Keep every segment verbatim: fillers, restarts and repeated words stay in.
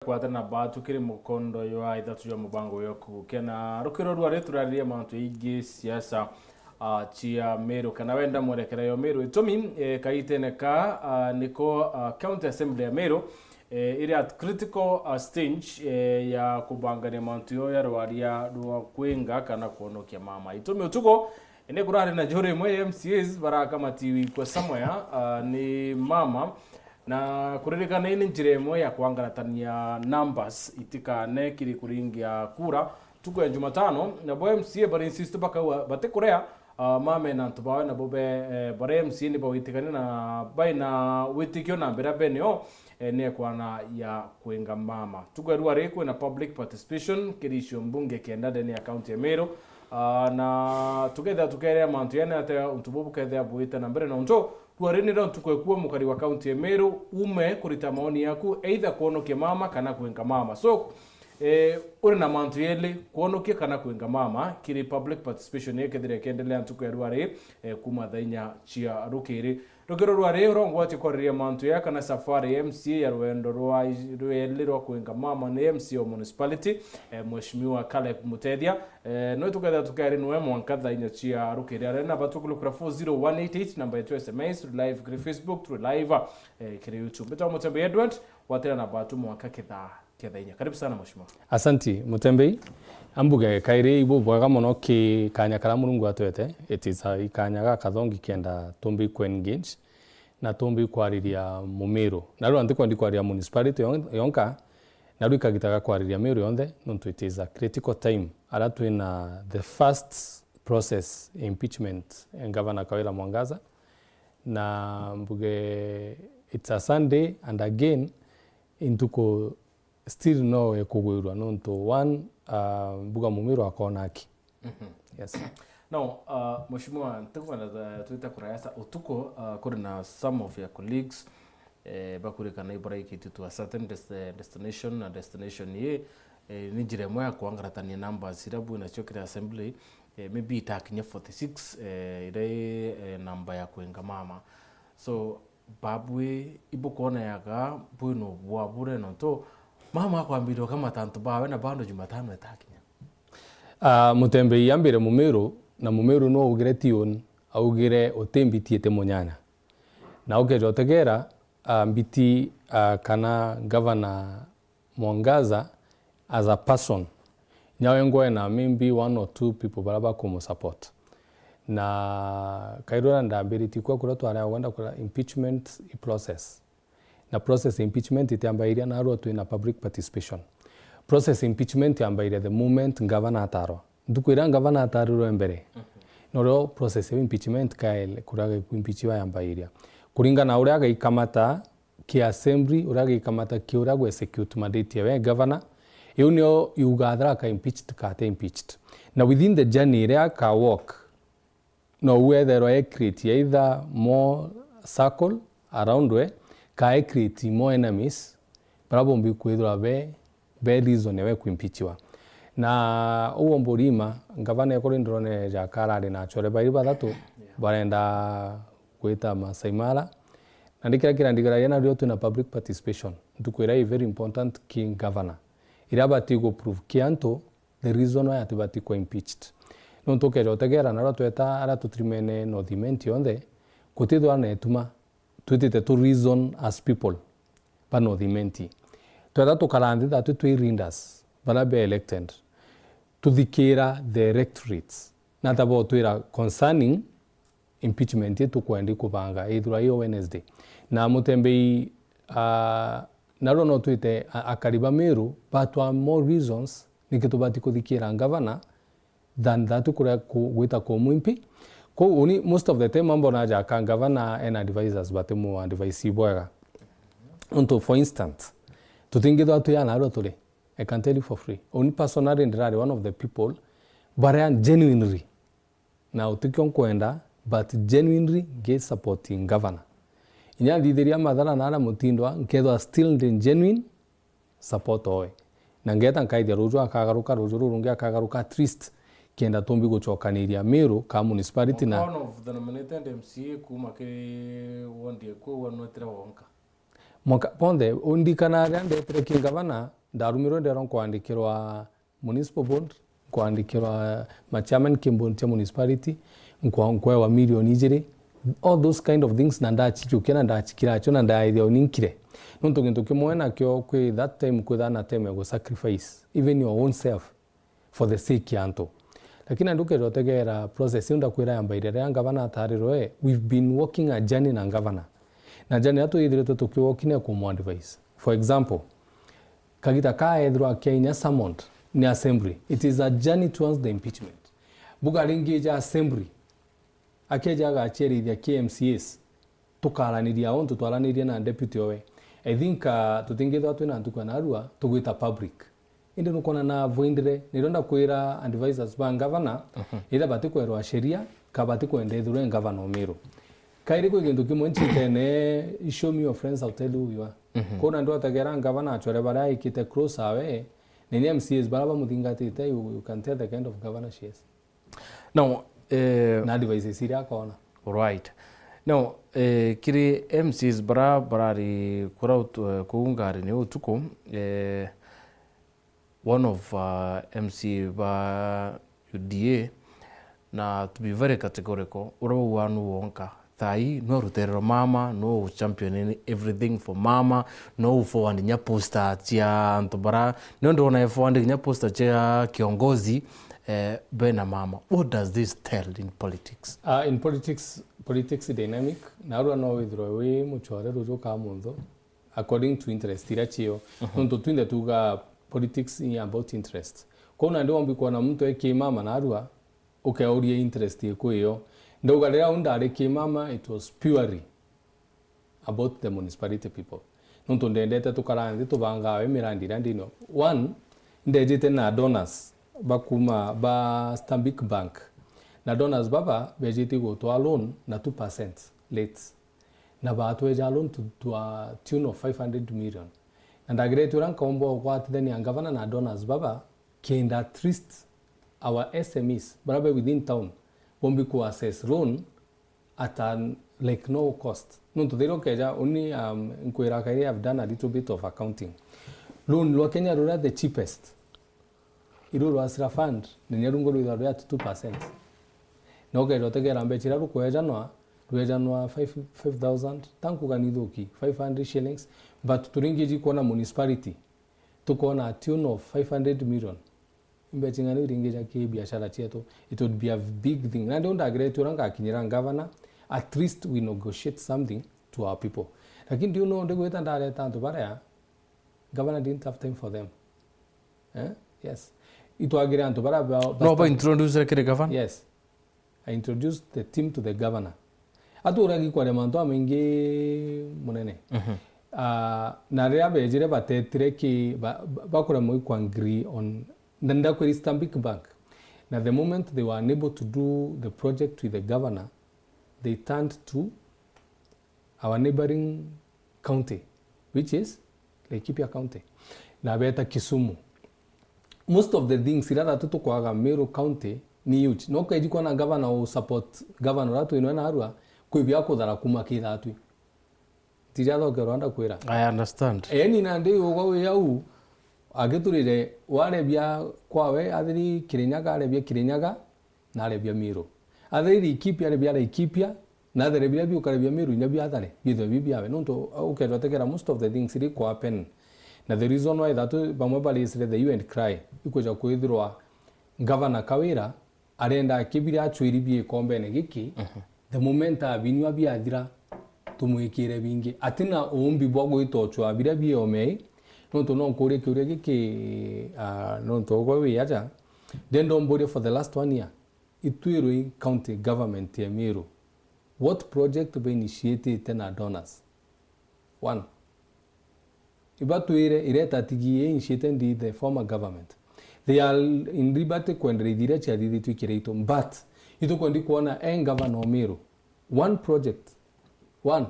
Kwatana na batu kiri mukondo jwa ithatu jwa mubango jwa kugukia na rukiro rwa ritu turariria mantu jaingi siasa, ah, cia Meru kana wenda mwerekera yo Meru. Itumi, eh, kaitene ka, ah, niko, ah, County Assembly ya Meru, eh, iri at critical, ah, stage, eh, ya kubangania mantu yo ya rwaria rwa kwinga kana kwonokia mama. Itumi utuku, indi kurari na njuri imwe ya M C As barakamatiwi kwa somewhere, ah, ni mama, na kuririkana ii ni njira imwe ya kwangaratania numbers itikane kiri kuringia kura ntuku ya Jumatano, nabo M C A bari insist bakauga batikurea, ah, mame na antu bawe nabo be, eh, baria M C A ni bawitikania na baina witikio na mbira beneo, eh, ni ekwana ya kwinga mama. Ntuku ya rua ri kwina public participation kiri icio mbunge kenda ndene ya kaunti ya Meru, ah, na tukethira tukerea mantu yani ate untu bubu bukethira buite na mbere na untu Rua riri niro ntuku ekua mukari wa kaunti ya Meru ume kurita maoni yaku, either kwonokia mama kana kwinga mama. So, eh, uri na mantu yeli, kwonokia kana kwinga mama, kiri public participation ikethira ikiendelea ntuku ya rua riri, eh, kuma thaa inya cia rukiri. Rukiro rwa riri urongwati kwariria mantu ya kana safari ya M C A ya rwendo rwa, rweli rwa kwinga mama ni M C A wa municipality, eh, Mheshimiwa Caleb Mutethia. Eh, no tukethira tukeri nwe mwanka thaa inya cia rukiri. Ari namba tukulukura four zero one eight eight, namba yetu S M S, turi live kiri Facebook, turi live, eh, kiri YouTube. Mbitwa Mutembe Edward, watira namba tu mwanka kithaa kia thaa inya. Karibu sana, Mheshimiwa. Asanti, Mutembei. Ambuge kairi ibu bwega mono ki kanya kara Murungu atwete. It is a, i kanya gakathongi kenda tumbi ku engage na tumbi kwariria Mumiru. Na riu antikwendi kwariria municipality yon-, yonka, na riu ikagita ga kwariria Miru yonthe, nontu it is a critical time. Ara twina the first process impeachment, eh, Governor Kawira Mwangaza. Na mbuge it's a Sunday and again, intuku still no ekugwirwa nontu one, ah, mbuga Mumiru akona aki. Mhm. Yes. Now, uh, Mheshimiwa, ntikwenda twite kurayasa utuku, uh, kuri na some of your colleagues, eh, bakurikana ibaraikitie to a certain dest-, destination na destination ye, eh, ni njira imwe ya kwangaratania numbers iria bwinacio kiri assembly, eh, maybe itakinya forty six, eh, iria i, eh, namba ya kwinga mama. So, babwi ibukwonayaga bwina ubwabure nontu mama akwambiria ukamata antu bawe na bado Jumatano itakinya. Ah, Mutembei ambire Mumiru, na Mumiru no augire ti un, augire utimbitiite munyanya. Na ukeja utegera, ah, mbiti, ah, kana Governor Mwangaza as a person. Nyawe ngwena maybe one or two people bara bakumusupport. Na kairura ndambiritie kwa kuria twaria gwenda kura impeachment i process. Na process ya impeachment itiambairia narua twina public participation. Process ya impeachment yambairia the moment ngavana atarwa. Ntuku iria ngavana atarirwe mbere, mhm, norio process ya impeachment kael-, kuria gikuimpeachiwa yambairia. Kuringana na uria agaikamata ki assembly, uria agaikamata ki uria agwe execute mandate yawe governor, iu nio iugaa thira aka impeached ka ate impeached. Na within the journey iria aka walk, no wetherwa e create either more circle around we, ka e create more enemies, bara bombi kwithirwa be, be reason ewe kuimpeachiwa. Na uo mburima, ngavana ekuri ndurone jaka arari na achore bairi bathatu, yeah, barenda gwita Masai Mara. Na ndikira kirandigaragia nario twina public participation. Ntuku iria i very important ki governor. Iria abati gu prove ki antu the reason why atibati kwa impeached. Nontu ukeja utegera nario tweta aria tutirimene North Imenti yonthe, gutithwa na ituma twitite tu reason as people ba North Imenti. Tweta tukara nthi thatu twi readers, bara be elected, tuthikira the electorates. Na tabo twira concerning impeachment ii tukwendi kubanga ithirwa iyo Wednesday. Na Mutembei, ah, narua no twite a-, akari ba Meru batwa more reasons niki tubati kuthikira ngavana than that kuria ku-, gwita kumwimpi. Kou uni most of the time ambona jaka ngavana ena advisors batimu advice ibwega. Untu for instance, tutingithwa twi ana arua turi. I can tell you for free. Uni personally ndirari one of the people baria genuinely na utikio nkwenda, but genuinely ngi supporting governor. Inya nthithiria mathara na aria mutindwa, nkethwa still ndi genuine support oe. Na ngeta nkaithia ruju akagaruka, ruju ruru rungi akagaruka, at least kenda tumbi gucokaniria Meru ka municipality na one of the nominated M C A kuma kiri ward ekwe wanwetire wonka. Mwanka bonthe, undikana riria ndetire ki ngavana, ndarumirwe nderwa nkwandikirwa municipal bond, nkwandikirwa ma chairman ki bond cia municipality, nkwa-, nkwewa milioni ijiri. All those kind of things, na ndachijukia na ndachikira acio na ndaithia uninkire. Nontu gintu kimwe nakio kwi that time kwithaa na time ya gu sacrifice even your own self for the sake ya antu. Lakini andu ukeja utegera process iu ndakwira yambaire riria ngavana atarirwe, we've been walking a journey na ngavana. Na journey iria twithiritwe tukiwalk ni ya kumu advise. For example, kagita ka ethirwa akiainya summoned ni assembly. It is a journey towards the impeachment. Buga ringi ja assembly, akeja agachiarithia ki M C As, tukaraniria untu twaranirie na deputy owe. I think, uh, tutingithwa twina ntuku ya narua, tugwita public. Indi nukwona na avoidire, nirio ndakwira advisors ba ngavana, mhm, ethira batikwerwa sheria, ka batikwenda ethirwe ngavana o Meru. Kairi kwi gintu kimwe nchitene, "Show me your friends, I'll tell you who you are." Mhm. Kwou nandi wategera ngavana achore baria aikite close awe, na inya M C As baria bamuthingatite, you, you can tell the kind of governor she is. Now, eh, na advices iria akona. Right. Now, eh, kiri M Cs bara, barari kura utu-, eh, kuu ngari ni utuku, eh, one of, uh, M C ba U D A, na to be very categorical, uria bauga nu wonka, thaa ii no ruterero mama, no champion everything for mama, no forward nya poster cia antu bara, no ndona forward nya poster cia kiongozi, eh, bena mama. What does this tell in politics? Uh, in politics, politics is dynamic, na arua no withirwe wi muchore ruju ka munthu, according to interest iria cio. Mhm. Nontu twinthe tuga politics is about interest. Kwou nandi wombi kwona muntu e kimama narua, ukeuria interest iku iyo. Ndauga riria u ndari kimama, it was purely about the municipality people. Nontu ndendete tukara nthi tubangawe mirandi iria ndino. One, ndejite na donors ba kuma ba Stanbic Bank. Na donors baba bejite gutwa loan na two percent rates. Na batweja loan to, to a tune of five hundred million. Na ndagiretwe uria nkaumba ugwatithania ngavana na donors baba, kenda at least our S M Es, baria be within town, bombi ku access loan at an, like, no cost. Nontu thiria ukeja, uni, um, nkwira kairi, I've done a little bit of accounting. Loan rwa Kenya ruria the cheapest, iru rwa Asra Fund, na nyaru ngo rwithwa rwi at two percent. Na ukeja utegera mbecha iria rukwejanwa, rwejanwa five, five thousand, tankuga ni ithuki, five hundred shillings, but turingiji kwona municipality, tukona a tune of five hundred million. Imbecha ing'ana iringija ki biashara cietu? It would be a big thing. Nandi u ndagiretwe uria ngakinyira ngavana, at least we negotiate something to our people. Lakini ndiu no ndigwita ndareta antu baria, governor didn't have time for them. Eh? Yes. Itwagire antu baria ba-, no basta- ba introduce kiri governor? Yes. I introduced the team to the governor. Aturagi kwaria mantu amaingi munene. Mhm. Ah, na riria bejire batetire ki, ba-, ba-, bakuremwa i ku agree on, na ndakwira Stanbic Bank. Na the moment they were unable to do the project with the governor, they turned to our neighboring county, which is Laikipia County. Na beta Kisumu. Most of the things iria thatu tukwaga Meru County ni huge. No kaiji kwona governor u support governor uria twinwe narua, kwi bia kuthara kuma ki thatwi. Tija thoke Rwanda kwira. I understand. Eni nandi uga wi au, agiturire warebia kwawe, athiri Kirinyaga, arebia Kirinyaga, na arebia Meru. Athiri Laikipia, arebia Laikipia, na athere biria biukare bia Meru inya biathare, bithwe bi biawe. Nontu ukethwa utegera most of the things iri ku happen. Na the reason why that bamwe barisire the hue and cry, ikwija kwithirwa Governor Kawira arenda akibiria achwiri bie ikombene giki, mhm, the moment abinywa biathira, tumwikire bingi. Atina uumbi bwa gwita uchwa biria bie omei, nontu no nkurie kiuria giki, ah, nontu ugwe wi aja, ndenda umburie for the last one year, itwirwe i county government ya Meru, what project ba initiatite na donors? One. Ibatwire ireta tigi initiated in the former government. They are in liberty kwendereithia iria ciathithitue ikiraitu, but itukwendi kwona e governor o Meru. One project, one,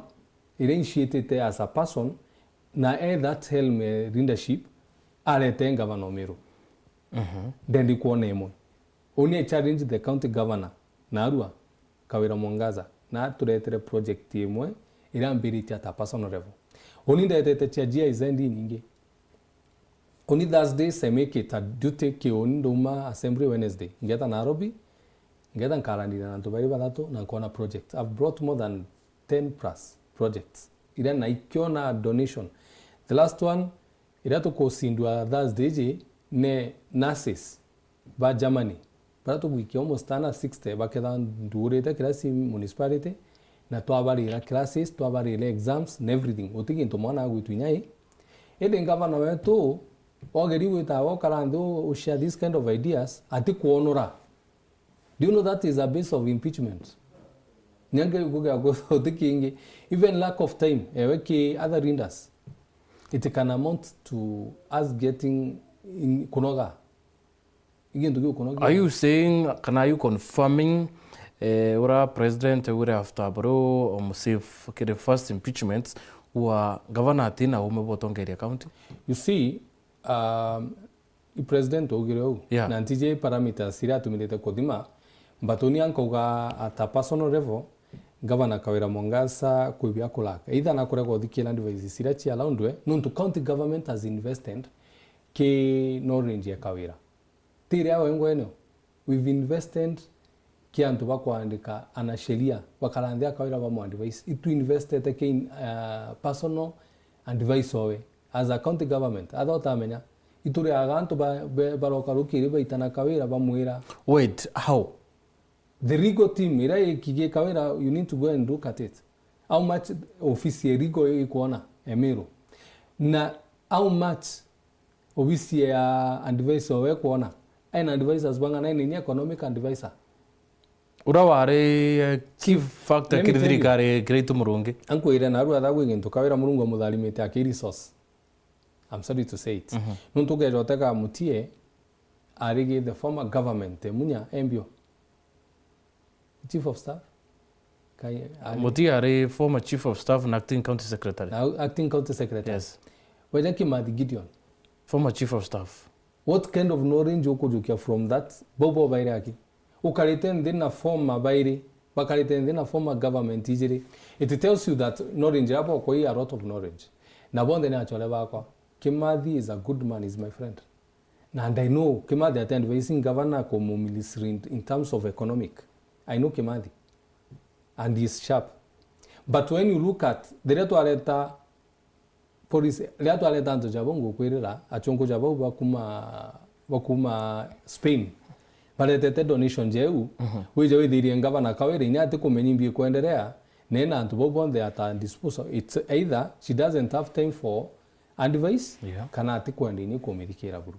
iria initiatite as a person, na e that helm, eh, leadership, arete governor o Meru. Mhm. Ndendi kwona imwe. Uni I challenge the county governor, narua, Kawira Mwangaza, na aturetere project imwe irambiritie at a personal level. Uni ndetete cia G I Z inyingi. Uni Thursday, I make it a duty ki uni ndauma assembly Wednesday. Ngeta Nairobi, ngeta nkaranira na antu bairi bathatu na nkona project. I've brought more than ten plus projects. Iria na ikiona donation. The last one, iria tukusindua Thursday ji, ne nurses ba Germany, baria tugwikia almost ana sixty, baketha ndugurite kirasi municipality, na twabarira classes, twabarira exams na everything. Guti gintu mwana agwitwa inya i. Indi ngavana wetu, ogeri gwita gokara nthi u, u share this kind of ideas, atikwonora. Do you know that is a base of impeachment? Nyange kuga guti kingi. Even lack of time, ewe ki other leaders, it can amount to us getting in, kunoga. Igintu giu kunoga. Are you saying, kana are you confirming, eh, ura president augire after buru omusave kiri first impeachment, wa governor atina ume bwa utongeria county? You see, um, i president augire uu. Yeah. Na ntiji parameters iria atumirite kuthima, but uni ankauga at a personal level, Governor Kawira Mwangaza kwi bia kulaka. Either nakurega uthikira advices iria cia allowed we, nontu county government has invested ki knowledge ya Kawira. Ti iria wengwa eneo. We've invested ki antu bakwandika anasheria, bakara nthi a Kawira bamu advise. Itu investete ki, uh, personal advice owe. As a county government, atha utamenya, ituriaga antu ba, be, baroka rukiri baitana Kawira bamwira. Wait, how? The legal team, iria ikigi Kawira, you need to go and look at it. How much ofisi ya legal ikwona Emiru? Na how much ofisi ya advisor we kwona? Ena advisors bang'ana, ena inya economic advisor. Ura wari, eh, key factor kiri thirikari kiri itu Murungi. Ankwire, narua atha gwi gintu Kawira Murungu amutharimite aki resource. I'm sorry to say it. Mhm. Nontu ukeja utega Mutie, arigi the former government, Munya, embio. Chief of staff? Kai, ari Mutie ari former chief of staff na acting county secretary. Na acting county secretary. Yes. Weja Kimathi Gideon. Former chief of staff. What kind of knowledge ukujukia from that? Bobo baire aki. Ukarite nthi na former bairi, bakarite nthi na former government ijiri. It tells you that knowledge yabo koi a lot of knowledge. Na bonthe ni achore bakwa. Kimathi is a good man, is my friend. Na and I know Kimathi at advising governor kumu ministry in, in terms of economic. I know Kimathi. And he is sharp. But when you look at, the riria twareta policy, riria twareta antu jabo ngukwirira, achunku jabo bakuma, bakuma Spain, baretete donation jeu, mhm, wija withirie ngavana Kawira inya atikumenyi mbi ikwenderea, na ena antu bau bonthe at her disposal. It's either she doesn't have time for advice, yeah, kana atikwenda inya kumithikira buru.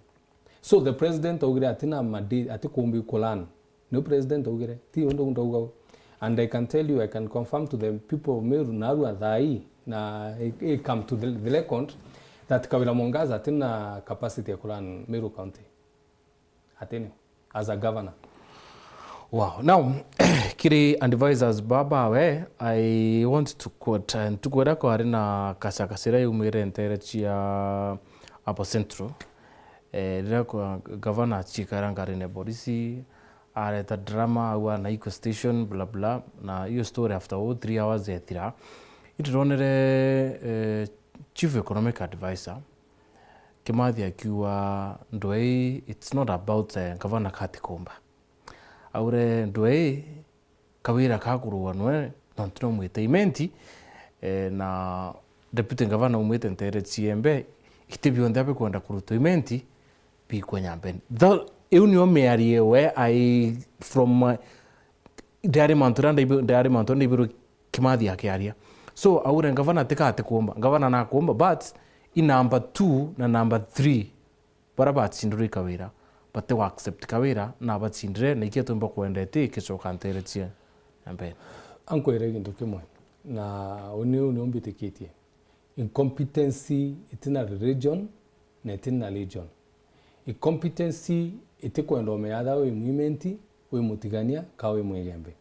So the president augire atina madi-, atikumbi kulan. Niu president augire, ti undu ndauga u. And I can tell you, I can confirm to the people of Meru narua thaa ii, na i, i come to the, the record that Kawira Mwangaza atina capacity ya kulan Meru County. Atina, as a governor. Wow. Now, kiri advisors babawe, I want to quote, eh, ntuku iria kwari na kacakasi iria yaumire ntere cia Upper Central, eh, riria kwa, gavana aciikara ngarine borisi, areta drama, au ana iko station, bla bla, na hiyo story after all three hours yethira, ituronere, eh, chief economic advisor, Kimathi akiuga, ndwei, it's not about, eh, gavana kati kumba. Aure ndwei, Kawira kakurua nwe, nontu no mwite imenti, eh, na deputy governor umwite ntere ciembe, iti bionthe abikwenda kurutwa imenti, bikwe nyambeni. Tho-, iu nio miario we ai from, uh, ndari mantu ra ndaibi-, ndari mantu ra ndaibirwe Kimathi akiaria. So, aure ngavana tika ati kuomba. Ngavana nakuomba, but i number two na number three, bara bacindirwe i Kawira, bati wa accept Kawira, na bacindire, na ikia tumba kwendete ikicoka ntere cia na mbere. Ankwire gintu kimwe, na uni uni umbitikitie. Incompetency itina religion, na itina legion. Incompetency itikwenda umenya atha wi mwimenti, wi mutigania, ka wi mwigembe.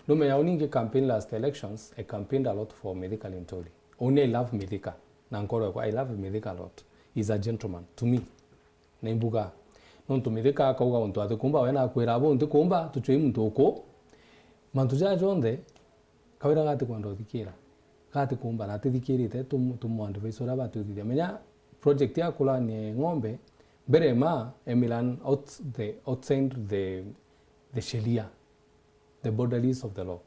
Numenya uni ngi campaign last elections, I campaigned a lot for Mithika Linturi. Uni I love Mithika, na nkoro yakwa, I love Mithika a lot. He's a gentleman to me. Na imbuga, nontu Mithika akauga untu atikumba, we nakwira abo ntikumba, tucwei muntu uku. Mantu jaa jonthe, Kawira gatikwenda uthikira. Gati kumba na atithikirite, tum-, tumu advise uria batwithithia. Menya project ya kulania ng'ombe, mbere ma emilan out the, outside the, the sheria, the boundaries of the law.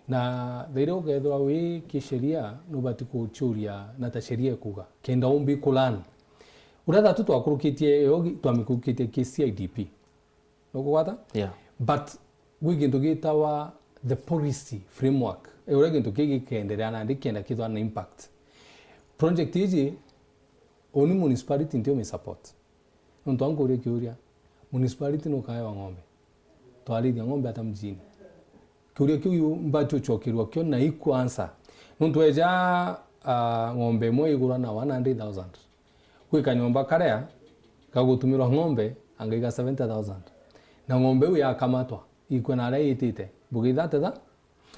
Na thaira ukethirwa wi kisheria, nubati kuchuria na ta sheria ikuga, kenda umbi kulan. Uria thatu twakurukitie yo, twamikurukitie ki C I D P. Nukugwata? Yeah. But gwi gintu gitawa the policy framework. E uria gintu kii gikeenderea nandi kenda kithwa na impact. Project iji, uni municipality nti umi support. Nontu ankuria kiuria, municipality nukaewa ng'ombe? Twarithia ng'ombe ata mjini? Kiuria kiu yu mbati ucokerwa kio na iku answer. Nontu eja, ah, ng'ombe imwe igurwa na one hundred thousand. Gwi kanyomba karia gagutumirwa ng'ombe, angaiga seventy thousand. Na ng'ombe iu yakamatwa, ikue na aria itite, mbugi thirty tha-,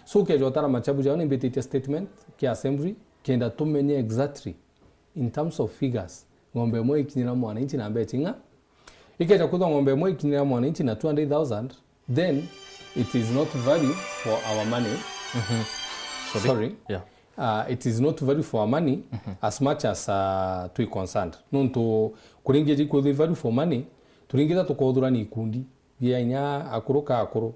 so ukeja utara machabu jao, nimbititie statement kia assembly, kenda tumenye exactly in terms of figures, ng'ombe imwe ikinyira mwananchi na mbecha ing'a. Ikeja kwithwa ng'ombe imwe ikinyira mwananchi na two hundred thousand, then it is not value for our money. Mhm. Sorry. Sorry. Yeah. Uh, it is not value for our money as much as, uh, twi concerned. Nontu kuringia jikwithwa value for money, turingitha tukothurania ikundi bia inya akuru ka akuru.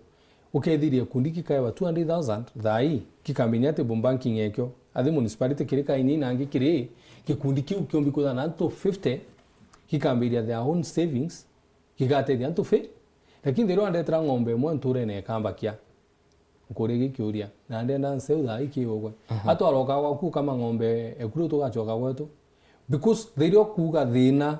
Ukethiria gikundi kikaewa two hundred thousand thaa ii, kikamenya ati home banking ekio. Athi municipality kiri ka inya inangi kiri, gikundi kiu kiumbi kwithwa na antu fifty, gikambiria their own savings, gigatethia antu fi. Lakini thiria wandetera ng'ombe imwe nturene ikamba kia, nkuria gi kiuria, na ndenda nseu thaa ii kiugwe. Mhm. Atwaroka gwaku kama ng'ombe ekuru tugacoka gwetu. Because thiria ukuuga thina,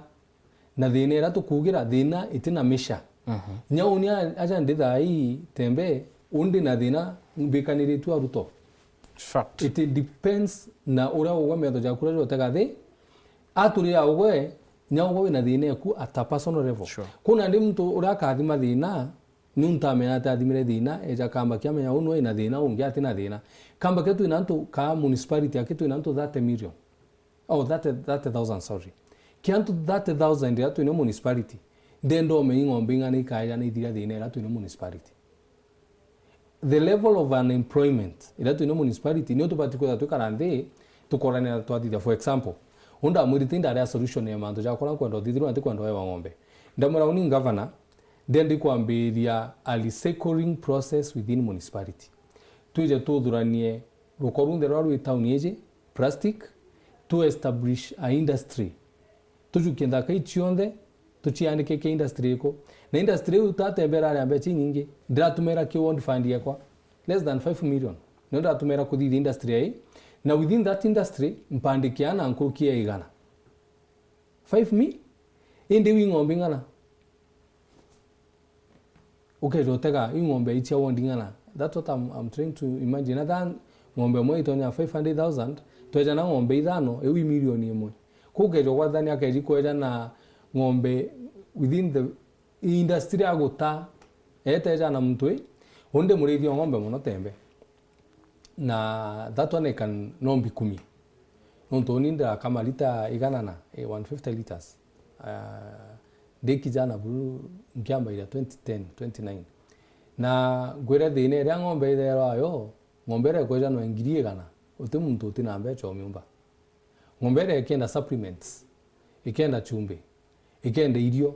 na thina iria tukuugira, thina itina misha. Mhm. Nya uni a-, aja ndi thaa ii tembe, undi na thina mbikaniritue aruto. Fact. It depends na uria ugwe metho jaku uria jotega thi. Aturia ugwe, nya ugwe wina thina eku at a personal level. Sure. Kuna ndi muntu uria akathima thina, niuntu amenya ati athimire thina, eja kamba kia amenya unu ina thina, ungi atina thina. Kamba kia twina antu ka municipality aki twina antu thirty million. Oh, thirty, thirty thousand, sorry. Kia antu thirty thousand iria twina municipality, ndenda umenye ng'ombe ing'ana ikaeja na ithira thina iria twina municipality. The level of unemployment iria twina municipality, nio tubati kwithira twikara nthi, tukorania na twathithia. For example, unda mwirite ndari a solution ya mantu jakwa na nkwenda uthithirwa, ntikwenda wewa ng'ombe. Ndamwira uni governor, ndendi kwambiria a recycling process within municipality. Twije tuthuranie ruko runthe ruria rwi town iji, plastic, tu establish a industry. Tujukie nthaka ii cionthe, tucianike ki industry iku. Na industry iu tatembera aria mbecha inyingi, ndiratumira ki ward fund yekwa, less than five million. Nio ndiratumira kuthithia industry ii. Na within that industry, mpandikia ana nkuruki ya igana. Five mi? Indi wi ng'ombe ing'ana? Ukeja utega, i ng'ombe ichia wondi ng'ana? That's what I'm, I'm trying to imagine. Atha ng'ombe imwe itonya five hundred thousand, tweja na ng'ombe ithano, iu i milioni imwe. Kuu ukeja ugwathania akeji kweja na ng'ombe within the industry aguta, eteja na muntu i, undi murithia ng'ombe muno tembe. Na that one I can no mbikumie. Nontu uni ndirakama lita igana na, eh, one fifty liters. Ah, ndi kijana buru nkiambairia twenty ten, twenty nine. Na ngwire thina iria ng'ombe itherwa yo, ng'ombe iria ikwejanwa ngiri igana, uti muntu uti na mbecha o nyumba. Ng'ombe iria ikenda supplements, ikenda chumbi, ikenda irio.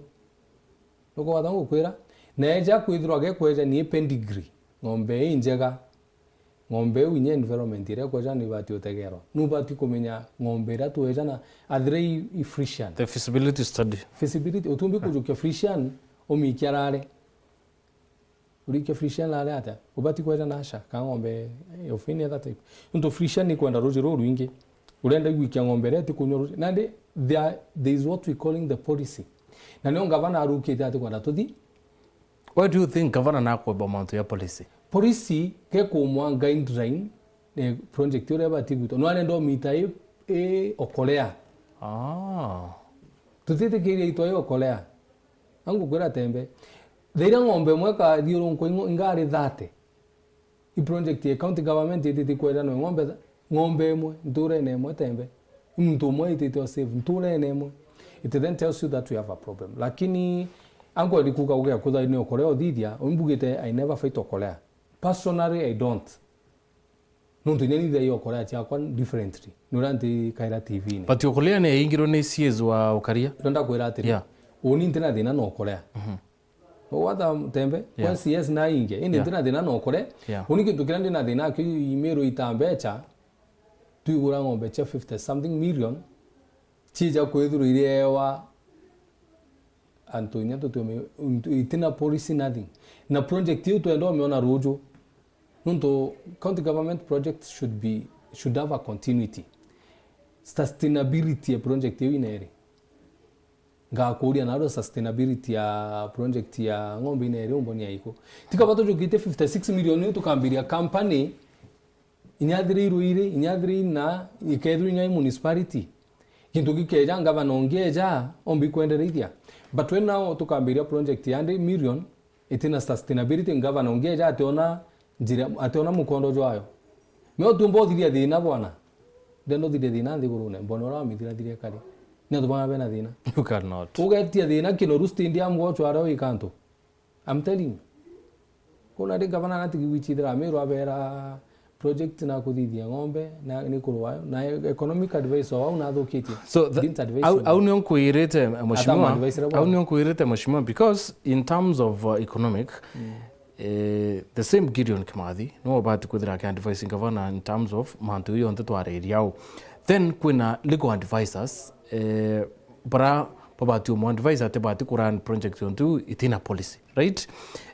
Nukwata ngukwira? Na eja kwithirwa gekweja ni pedigree, ng'ombe injega, ng'ombe iu inya environment iria ekweja ni ibati utegerwa. Nubati kumenya ng'ombe iria tweja na athire i, i Friesian. The feasibility study. Feasibility, utumbi kujukia Friesian umikia rare. Urikia Friesian rare atia? Ubati kweja na asha, ka ng'ombe of any other type. Nontu Friesian ni kwenda ruji rurwingi. Urenda igwikia ng'ombe iria itikunywa ruji. Nandi there, there is what we calling the policy. Na nio ngavana arukite ati kwenda tuthi. Why do you think governor nakwemba mantu ya policy? Policy ke kumwa guideline, eh, project uria ibati gwitwa. No arenda umita i, i okolea. Ah. Tutitikiria itwa i okolea. Angukwira tembe. Thaira ng'ombe imwe ikathiurunkwa ing'o-, ingari thirty. I project ya county government ititi kwejanwa ng'ombe tha-, ng'ombe imwe, nturene imwe tembe. I muntu umwe itite o save, nturene imwe. It then tells you that we have a problem. Lakini ankweri kuga ugia kuthaini okolea uthithia, umbugite I never fight okolea. Personally, I don't. Nontu inya nithagia ukorea ciakwa differently. Ni uria ntikaira T V-ini. But ukorea ni yaingirwe ni C S wa ukaria. Ndo ndakwira atiri, Yeah. Uni ntina thina na ukorea. Mhm. Ugwata tembe, Yeah. Kwa C S na inge. Indi Yeah. ntina thina na ukorea. Yeah. Uni kintu kiria ndina thina akio i Meru ita mbecha, twigura ng'ombe cia fifty something million, ciija kwithirwa iriewa antu inya tutumi, itina policy nothing. Na project iu twenda umiona ruju. Nontu county government projects should be, should have a continuity. Sustainability ya project iu ineri. Ngakuria naro sustainability ya project ya ng'ombe ineri umbonia iku. Tikaba tujukite fifty six million iu tukambiria company, inya thiri irwiri, inya thiri ina, ikethirwa inya i municipality. Gintu gikeja, ngavana ungi eja, ombi kwendereithia. But when now tukambiria project ya ndi million, itina sustainability, ngavana ungi eja ationa njira, ationa mukondo jwayo. Me utumba uthiria thina bwana. Ndenda uthiria thina nthigurune, mbona uria wamithira thiria kari. Ni antu banga bena thina. You cannot. Ugetia thina Kinoru stadium gochwara wika antu. I'm telling you. Kuna ri gavana natigi gwichithira Meru abera project na kuthithia ng'ombe na ni kurwayo na economic advice wao na athukitie. So the, Didn't advise au, him. Au nio nkwirite mheshimiwa. Atamadvise bwana. Au nio nkwirite mheshimiwa because in terms of uh, economic, eh, the same Gideon Kimathi no obati kwithira aki advice governor in terms of mantu yonthe twariria au. Then kwina legal advisors, eh, bara babati umu advise ati bati ku run project yontu itina policy, right?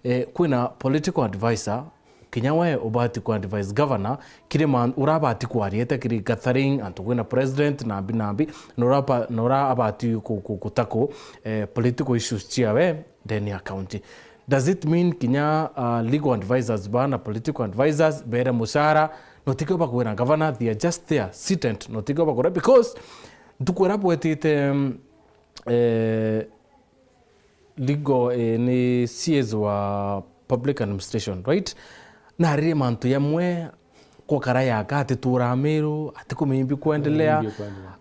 Eh, kwina political advisor, kinya we ubati ku advise governor kiri man urabati kwariete kiri gathering antu kwina president nambi nambi, na uraba na ura abati ku, ku, kutako, eh, political issues ciawe ndeni ya county. Does it mean kinya uh, legal advisors bana political advisors bere mushara no tikio bakwira governor, they are just there seated, no tikio bakwira because ntukwira bwetite um, eh, legal eh, ni C S wa public administration, right? Na riri mantu yamwe kwa kara yaka atitura Meru atikumimbi kuendelea. Kumimbi kuendelea.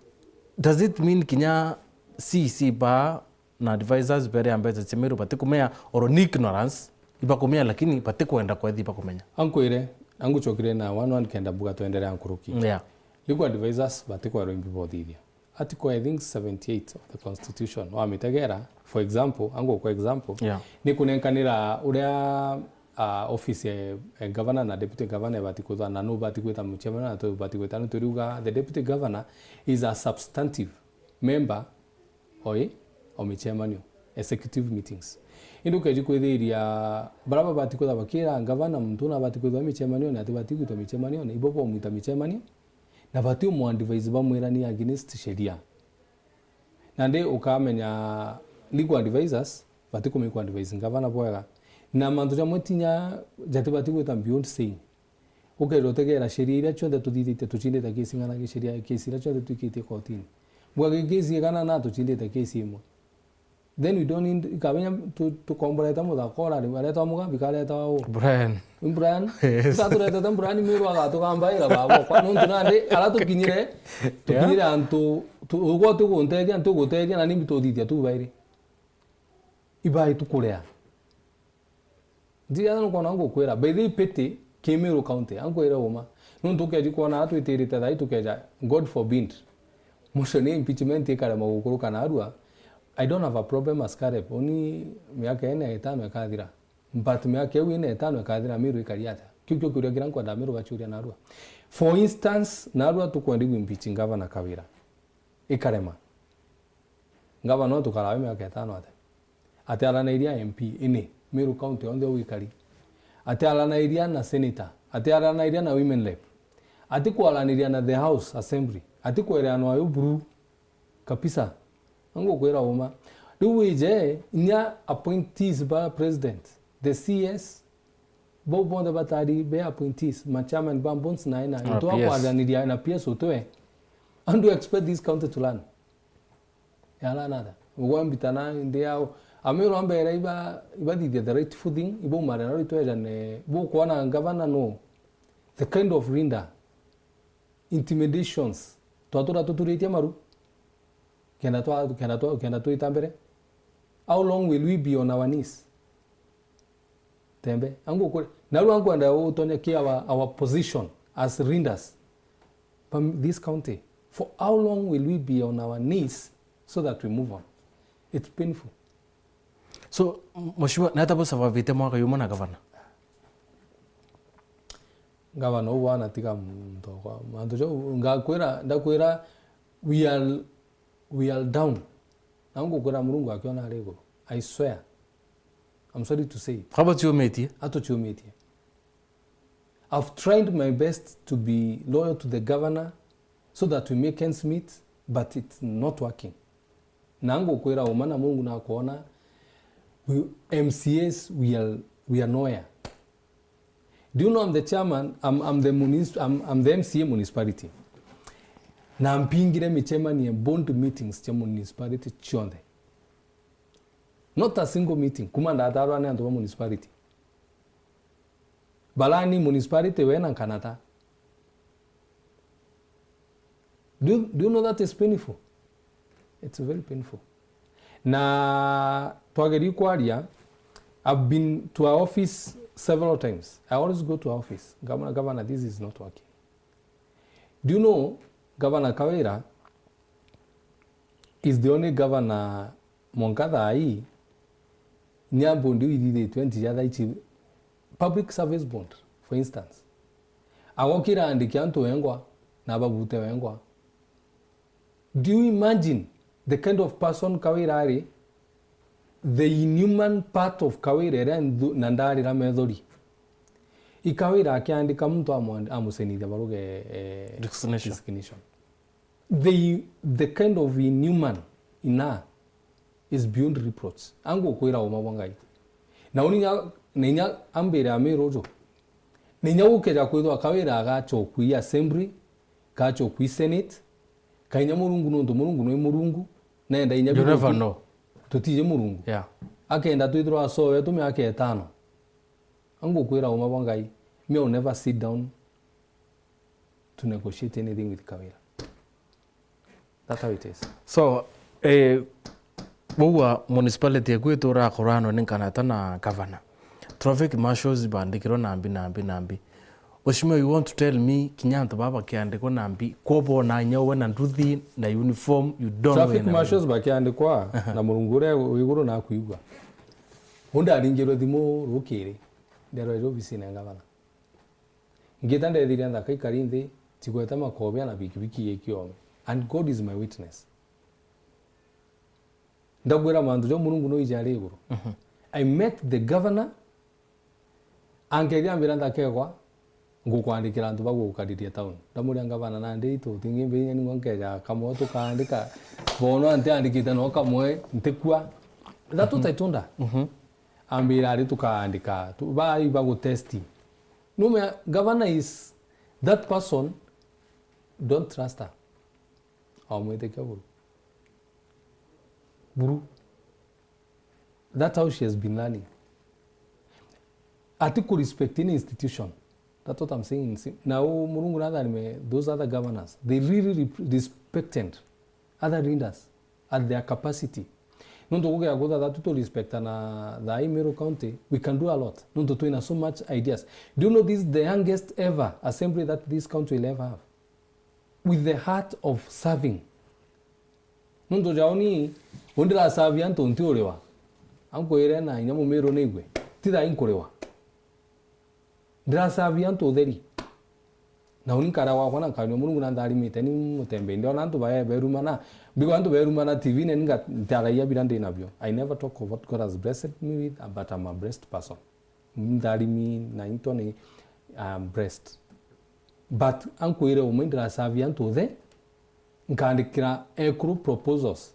Does it mean kinya C C ba na advisors bere ya mbeca cia Meru batikumea or ni ignorance ibakumea lakini batikwenda kwethi bakumenya? Ankwire, anguchokire na one one kenda mbuga twenderea nkuruki. Yeah. Legal advisors batikwerwa imbi bothithia. Article, I think, seventy-eight of the constitution wamitegera, for example, angu kwa example, yeah, ni kunenkanira uria uh, office ya, ya governor na deputy governor ibati kwithwa na nu ubati gwita muchairman na tu ubati gwita nu turiuga the deputy governor is a substantive member oi o michemanio, executive meetings. Indi ukeji kwithiria bara babati kwithwa bakira ngavana muntu una abati kwithwa michemanio na atibati gwitwa michemanio na ibo bomwita michemanio na bati umu advise bamwira ni against sheria. Nandi ukamenya legal advisors bati kumikwa advise ngavana bwega na mantu jamwe tinya jatibati gwita beyond saying. Ukeja utegera sheria iria cionthe tuthithitie, tucindite kesi ng'ana gi sheria, kesi iria cionthe twikitie kotini. Mbwa gi kesi igana na tucindite kesi imwe. Then we don't need, ikabenya tu-, tukomborete muthako ora riu, aretwa Mugambi, kareta wa u? Brian. Brian? Yes. Taturetete Brian Miru agatugambaira baba kwa nontu nandi, ara tukinyire, tukinyire antu, tu-, ugwa tuguntethia, ntuguteethia, na nimbi tuthithia tu bairi. Ibai tukurea. Ntiga nukwona ngukwira, by the way, pity ki Meru County, ankwire uma. Nuntu ukeji kwona atwitirite thai tukeja, God forbid. Mucio ni impeachment ikarema gukuruka narua. I don't have a problem as Caleb. Uni miaka ine itano ikathira. But miaka iu ine itano ikathira Meru ikari atia? Kiu kio kiuria kiria nkwenda Meru bachuria narua. For instance, narua tukwendi gwimpeach ngavana Kawira. Ikarema. Ngavana no tukarawe miaka itano atia? Atiaranairia M P ini, Meru County yonthe ugikari. Atiaranairia na senator, atiaranairia na women rep. Atikwaraniria na the House Assembly, atikwereanwa yo buru kabisa. Ngukwira uma. Riu wije, inya appointees ba president, the C S, bau bonthe batari be appointees, ma chairman ba boards na ina, into akwaraniria na P S utwe. How do you expect this county to run? Yara nada. Ugwa mbitana ndi yao. Amiro ambere iba, ibathithia the rightful thing, ibo umare naro itwejane, bo kuona governor no. The kind of leader, intimidations, twatura tuturitie maru. Kenda twa, kenda twa, kenda twita mbere. How long will we be on our knees? Tembe. Angu kuri. Naru ankwenda utonya ki our, our position. as leaders from this county, for how long will we be on our knees so that we move on? It's painful. So, m-, mheshimiwa, nata bucababite mwaka yumwe na gavana? Gavana uu wana tiga muntu okwa. Mantu jau, ngakwira, ndakwira, we are, we are down. Na ngukwira Murungu akiona ari iguru. I swear. I'm sorry to say it. Kaba ciumitie? Atuciumitie. I've tried my best to be loyal to the governor so that we make ends meet, but it's not working. Na ngukwira uma na Mungu nakwona, we, M C As, we are, we are nowhere. Do you know I'm the chairman, I'm, I'm the munis-, I'm, I'm the M C A municipality. Na mpingire michemanio, board meetings cia municipality cionthe. Not a single meeting, kuma ndatarwa ni antu ba municipality. Balani municipality wena nkanata. Do, do you know that is painful? It's very painful. Na twageri kwaria, I've been to her office several times. I always go to her office. Governor, Governor, this is not working. Do you know, Governor Kawira is the only governor mwanka thaa ii, nya bondi iu ithithitwe nti ja thaa ici, public service bond, for instance. Agokira andiki antu wengwa, na ababute wengwa. Do you imagine the kind of person Kawira ari? The inhuman part of Kawira iria nthu-, na ndarira methori. I Kawira akiandika muntu amwand-, amucenithia baruge, eh, resignation. Resignation. The, the kind of inhuman in her is beyond reproach. Angukwira uma bwa Ngai. Na uni nya, na inya ambire amiru uju. Na inya gukeja kwithwa Kawira agachokwi assembly, gachokwi senate, kainya Murungu nontu Murungu nwi Murungu, nenda inya You never know. Tutiji Murungu. Yeah. Akenda twithirwa asoe tu miaka itano. Angukwira uma bwa Ngai, me I will never sit down to negotiate anything with Kawira. That's how it is. So, eh, bauga municipality eku iturakorwa no ni nkanata na governor. Traffic marshals bandikirwe nambi, nambi, nambi. Mheshimiwa, you want to tell me kinya antu baba bakiandikwa nambi, kwo bona inya we na nduthi na uniform, you don't know. Traffic marshals bakiandikwa, aha, na Murungu uria wi iguru nakwigua. Undaringirwe thimu rukiri, nderwa iri obisine ya governor. Ngita ndethire nthaka ikari nthi, tigweta makobia na bikibiki ikiome. And God is my witness. Ndagwira mantu jau Murungu no ija ari iguru. Mhm. I met the governor, ankethia ambira nthaka ikwa, ngukwandikira antu ba gukariria town. Ndamuria ngavana nandi itu, tingi mbinya ningwa nkeja kamwe tukaandika, bono antiandikite no kamwe, ntikua. That what I told her. Mhm. Ambira ari tukaandika, tu-, ba iba gutesti. No, me, governor is that person, don't trust her. Omwitikia buru. Buru. That's how she has been learning. Ati ku respect any institution. That's what I'm saying. Now, Murungu na those other governors, they really re-, respected other leaders at their capacity. Nontu gugia kuthathatu tu respectana thaa ii Meru County, we can do a lot. Nontu twina so much ideas. Do you know this is the youngest ever assembly that this county will ever have? With the heart of serving. Nontu jaoni, undirasavia antu nti uriwa. Ankwire na inya mumiru nigue. Ti thaa ii nkuriwa. Ndirasavia antu utheri. Na uni nkara gwakwa na nkanyua Murungu na ntharimite ni mutembe. Ndiona antu bae berumana. Mbigwa antu berumana T V ne ninga ntaragia bira ndi nabio. I never talk of what God has blessed me with, but I'm a blessed person. Ntharimi na into ni, um, blessed. But ankwire umwe ndirasavia antu uthe, nkandikira ekuru proposals.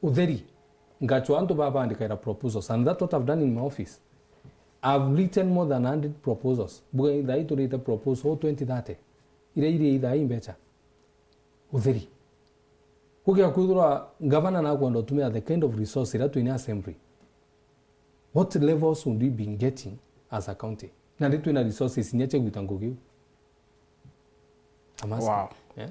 Utheri. Ngachwa antu babandikaira proposals. And that's what I've done in my office. I've written more than a hundred proposals. Buga ithaa iturite proposal o twenty thirty. Iria iri ithaa imbecha. Utheri. Gugia kwithirwa gavana nakwenda utumira the kind of resource iria twina assembly. What levels would we be getting as a county? Na ndi twina resources inya cia gwita ngugi iu. I'm asking. Wow. Yeah?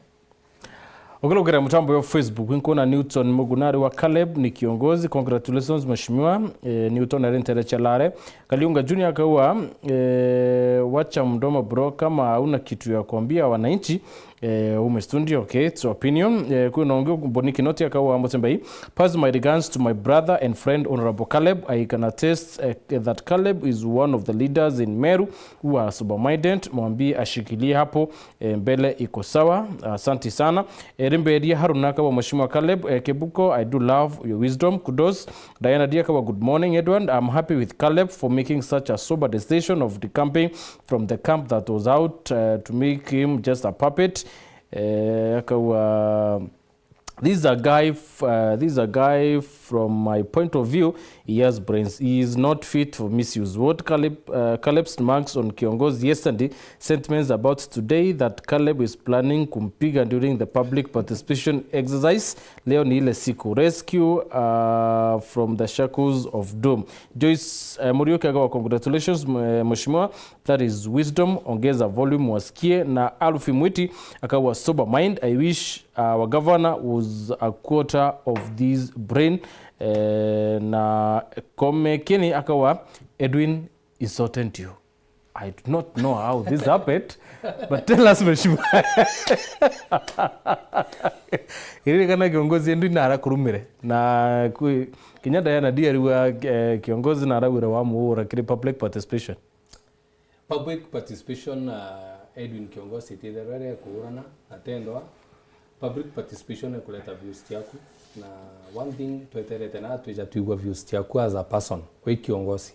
Ukilukira mutambo wa Facebook, nkona Newton Mugunari wa Caleb ni kiongozi. Congratulations mheshimiwa. Eh, Newton ari ntere cia Lare. Kaliunga Junior akaua, eh, wacha mdomo bro, kama hauna kitu ya kuambia wananchi, eh, ume studio, okay, it's your opinion. Eh, kwina ungi Mboni Kinoti akaua Musembai. Pass my regards to my brother and friend Honorable Caleb. I can attest, eh, that Caleb is one of the leaders in Meru who are sober-minded. Mwambie ashikilie hapo, eh, mbele iko sawa. Asante sana. Eh, Rimberia Haruna akawa Mheshimiwa Caleb, eh, Kebuko, I do love your wisdom. Kudos. Diana Diakawa, good morning, Edward. I'm happy with Caleb for making such a sober decision of decamping from the camp that was out, uh, to make him just a puppet. Eh, akawa, this is a guy f-, uh, this is a guy from my point of view, he has brains. He is not fit for misuse. What Caleb, uh, Caleb's remarks on Kiongozi yesterday, sentiments about today that Caleb is planning kumpiga during the public participation exercise. Leo ni ile siku. Rescue, uh, from the shackles of doom. Joyce, uh, Muriuki akawa, congratulations, mwe-, mheshimiwa. That is wisdom. Ongeza volume wasikie. Na Alfi Mwiti akawa, sober mind. I wish our governor was a quarter of this brain. Eh, na Komekini akawa, Edwin insulted you. I do not know how this happened, but tell us, mheshimiwa. Iririkana kiongozi Edwin narakurumire. Na kwi-, kinya Diana Diarua, eh, kiongozi narawire wamuura kiri public participation. Public participation, uh, Edwin Kiongosi ititherwa ria kuurana na tendwa. Public participation ikureta views ciaku, na one thing tweterete na twija twigua views ciaku as a person, wi kiongosi.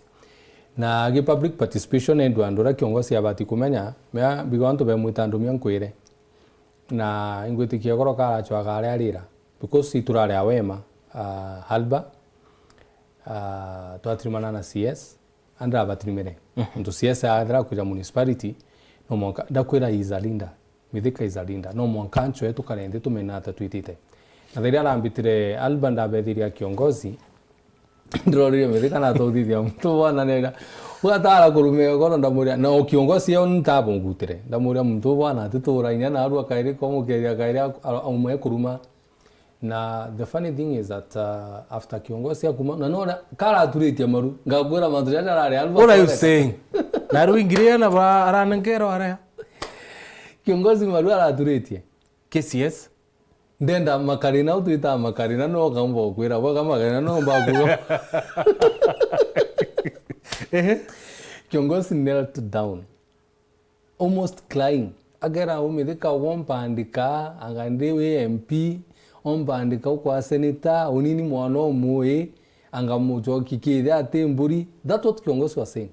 Na gi public participation endu andu uria kiongosi abati kumenya, mea bigo antu bemwita ndumia nkwire. Na ingwitikia goro karachwaga aria arira, because iturari a Wema, uh, Halba, uh, twatirimana na C S, andira batirimire. Mhm. Ntu C S athira kuja municipality, no mwanka, ndakwira, he is a leader. Mithika is a leader. No mwanka anchoe tukare nthi tumenye ata twitite. Na thairi arambitire Alba, ndabethiria kiongozi, ndorire Mithika na tuthithia muntu bwana nera. Ugatara kurume goro ndamuria, na o kiongozi yo ntabungutire. Ndamuria muntu bwana atituraine na arua kairi ko mukeria kairi a-, a-, aume kuruma. Na the funny thing is that, uh, after kiongozi akuma, na nona karaturitie maru, ngakwira mantu jaja arari aru. What are you saying? Na riu ingiri na ba aranenkerwa aria. Kiongozi maru araturitie. K C S. Ndenda makarina, utwita makarina, no kaumba kwira, bwa makarina no mba kuga. Ehe. Kiongozi knelt down. Almost crying. Akera umithika, ugo mpandika, anga ndi wi M P, ompandika ukwa senator, unini mwana umui, anga mucoki kithi ati mburi. That's what kiongozi was saying.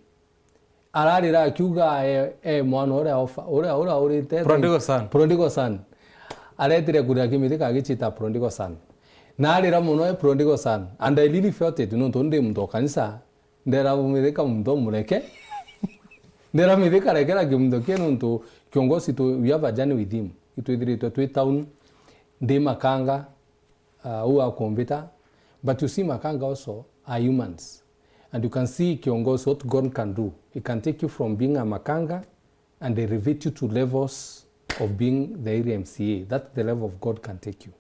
Ararira akiuga, e, e, mwana uria ofa, uria, uria urite prodigal son. Prodigal son. Aretire kurira kimithika agicita prodigal son. Na arira muno e prodigal son. And I really felt it, nontu ndi muntu o kanisa. Ndera mithika muntu mureke. Ndera mithika rekera kimunto kie nontu kiongozi tu, we have a journey with him. Itwithiritwe twi town, ndi makanga, uh, u akumbita. But you see, makanga also are humans. And you can see kiongozi what God can do. He can take you from being a makanga and elevate you to levels of being the area M C A. That's the level of God can take you.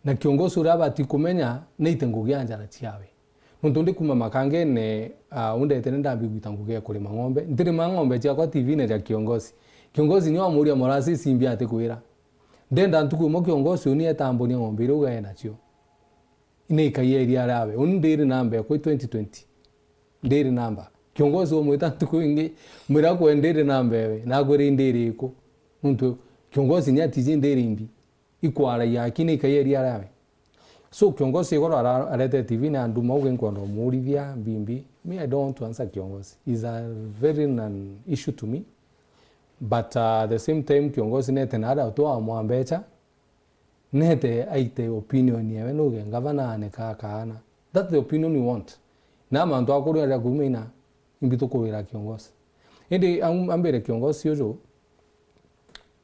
Na kiongozi uria abati kumenya naite ngugi a njara ciawe. Nontu ndi kuma makangene, ah, undetene ndambi gwita ngugi ya kurima ng'ombe. Ntirima ng'ombe ciakwa T V-ine ja kiongozi. Kiongozi nio amuria morasi simbi atikwira. Ndenda ntuku imwe kiongozi uni etambonia ng'ombe iria ugae nacio. Ine ikaia iria riawe. Uni ndiri namba ekwa twenty twenty. Ndiri namba. Kiongozi umwita ntuku ingi, mwira kwe ndiri namba ewe. Nakwira ndiri iku. Nontu kiongozi ni atiji ndiri imbi. Ikwaragia aki ni ikai eria riawe. So, kiongozi igoro ara-, arete T V-ine anduma uge nkwenda umuurithia mbimbi. Me, I don't want to answer kiongozi. Is a very non issue to me. But, uh, at the same time, kiongozi nete na aria utwa amwa mbecha, nete aite opinion yawe nuge ngavana ane ka kaana. That's the opinion we want. Na mantu akuru aria kuuma ina, imbi tukuwira kiongozi. Indi am-, ambire kiongozi uju,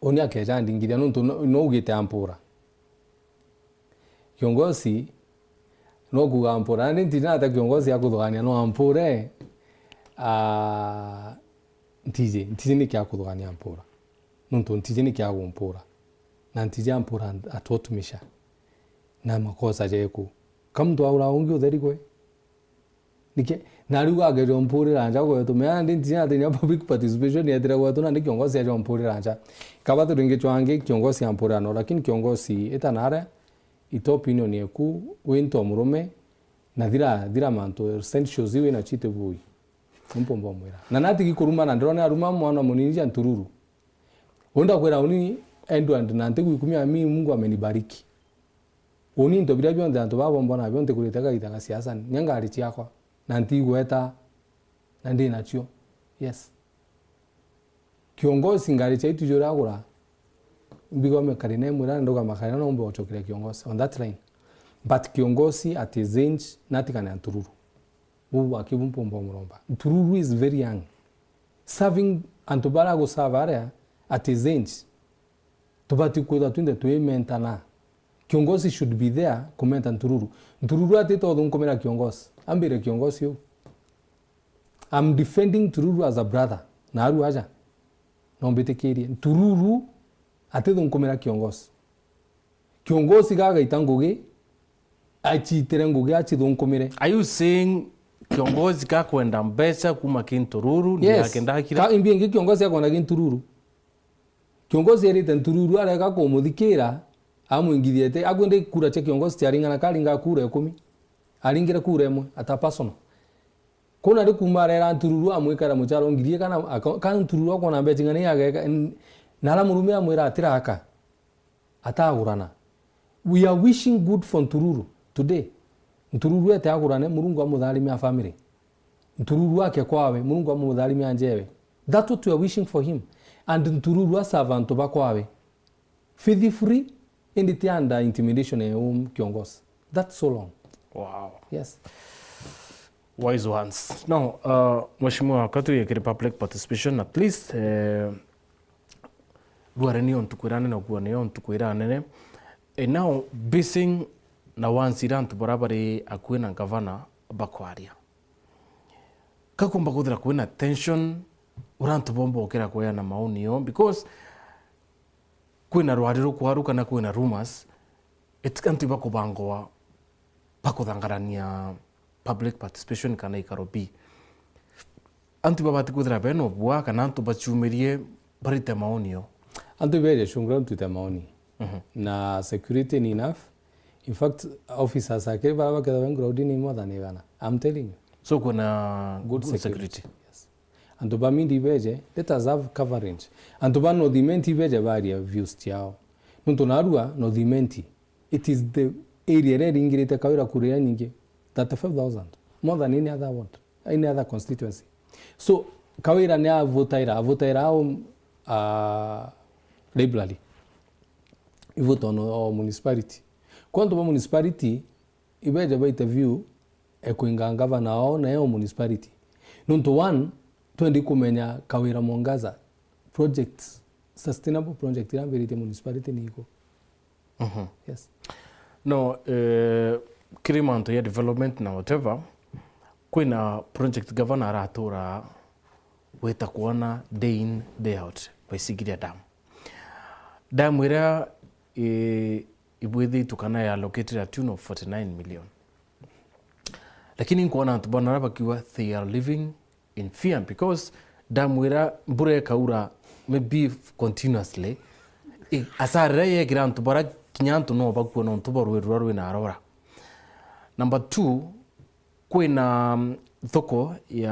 uni akeja ndingiria nontu no, no ugite ampura. Kiongozi, no kuga ampura. Nandi ntiji nata kiongozi akuthugania no ampure. Ah, ntiji, ntiji niki akuthugania ampura. Nontu ntiji niki agumpura. Na ntija mpura atwotumisha. Na makosa jeku. Ka muntu aura ungi utheri gwe? Nike, na riu agerio mpurira nja gwetu. Mea ndi ntija ati nya public participation yetire gwetu na ndi kiongozi ajo mpurira nja. Kaba turingi chwangi kiongozi ampurira no, lakini kiongozi ita nare, ita opinion yeku, winto murume, na thira, thira mantu, essentials iu ina chite bui. Mpomba mwira. Na natigi kuruma na ndrone aruma mwana munini ja ntururu. Unda kwira uni Edward na ntigu ikumia mi Mungu amenibariki. Uni into biria bionthe antu baba mbona bio ntikurite kaita ga siasa, nya ngari ciakwa, na ntigweta, na ndi nacio. Yes. Kiongozi ngari ciaitu juragura, mbigome kari na imwe na nduga makari na umbe uchokeria kiongozi on that line. But kiongozi at his age, natigane na ntururu. Buu akibu mpomba muromba. Ntururu is very young. Serving antu bara gusava aria at his age. Tubati kwithwa twinthe twi mentana. Kiongozi should be there kumenta ntururu. Ntururu atita uthunkumira kiongozi. Ambire kiongozi u. I'm defending ntururu as a brother. Na aru aja. No mbitikirie. Ntururu atithunkumira kiongozi. Kiongozi gagaita ngugi, achitire ngugi achithunkumire. Are you saying kiongozi gakwenda mbeca kuma ki ntururu, ni Yes. yake ndakira? Ka imbi ingi kiongozi akwenda ki ntururu. Kiongozi erite ntururu arega kumuthikira, amwingithiete, akwende kura cia kiongozi ciaringana, karinga kura ikumi. Aringire kura imwe, ata personal. Kuna ri kuma arera ntururu amwikara mucharo ngiri kana aka-, kana ntururu akona mbeca ing'ana ageka, n-, na ara murume amwira atiraka. Atagurana. We are wishing good for Ntururu today. Ntururu ete agurane, Murungu amutharime a family. Ntururu ake kwawe, Murungu amutharime a njewe. That's what we are wishing for him. And Ntururu aserve antu ba kwawe. Faithfully, indi ti under intimidation ya um kiongozi. That's so long. Wow. Yes. Wise ones. Now, uh, Mheshimiwa, ka twiyekire public participation, at least, eh, rware niyo ntuku iria nene, okuo niyo ntuku iria nene. Eh, now, basing na wansi iria antu baria bari akui na ngavana bakwaria, kakumba kwithira kwina tension, uria antu bomba ukira kweana maoni yo, because kwina rwari rukwaru kana kwina rumors, it-, antu ibakubangwa bakuthangarania public participation kana ikaro bi. Antu ibabati kwithira bena ubua kana antu baciumirie barite maoni yo? Antu ibeje cungura ntwite maoni. Mhm. Na security ni enough. In fact, officers akiri bara baketha ben ground ni more than igana. I'm telling you. So kuna good security. Yes. Antu ba Mindi ibeje, let us have coverage. Antu ba North Imenti ibeje baria views ciao. Nontu narua North Imenti, it is the area iria iringirite Kawira kura iria nyingi, thirty-five thousand, more than any other ward, any other constituency. So, Kawira ni avutaira, avutaira ao, ah, library. Ivuta ono o municipality. Kwa antu ba municipality, ibeje baite view e kuinga ngavana wao na yo municipality. Nontu one, twendi kumenya Kawira Mwangaza projects, sustainable project iria ambiritie municipality ni iku? Mhm. Yes. No, eh, kiri mantu ya development na whatever, kwina project governor aratura gwita kwona day in, day out, Baisigiria Dam. Dam iria, eh, ibwithitwe kana ya allocated a tune of forty-nine million. Lakini nkwona antu bana bakiuga they are living in fear because dam iria mbura ikaura maybe continuously, i-, asara iria yekira antu bara kinya antu no bakue nontu bwa rwiri ruria rwina arora. Number two, kwina, mm, thoko ya,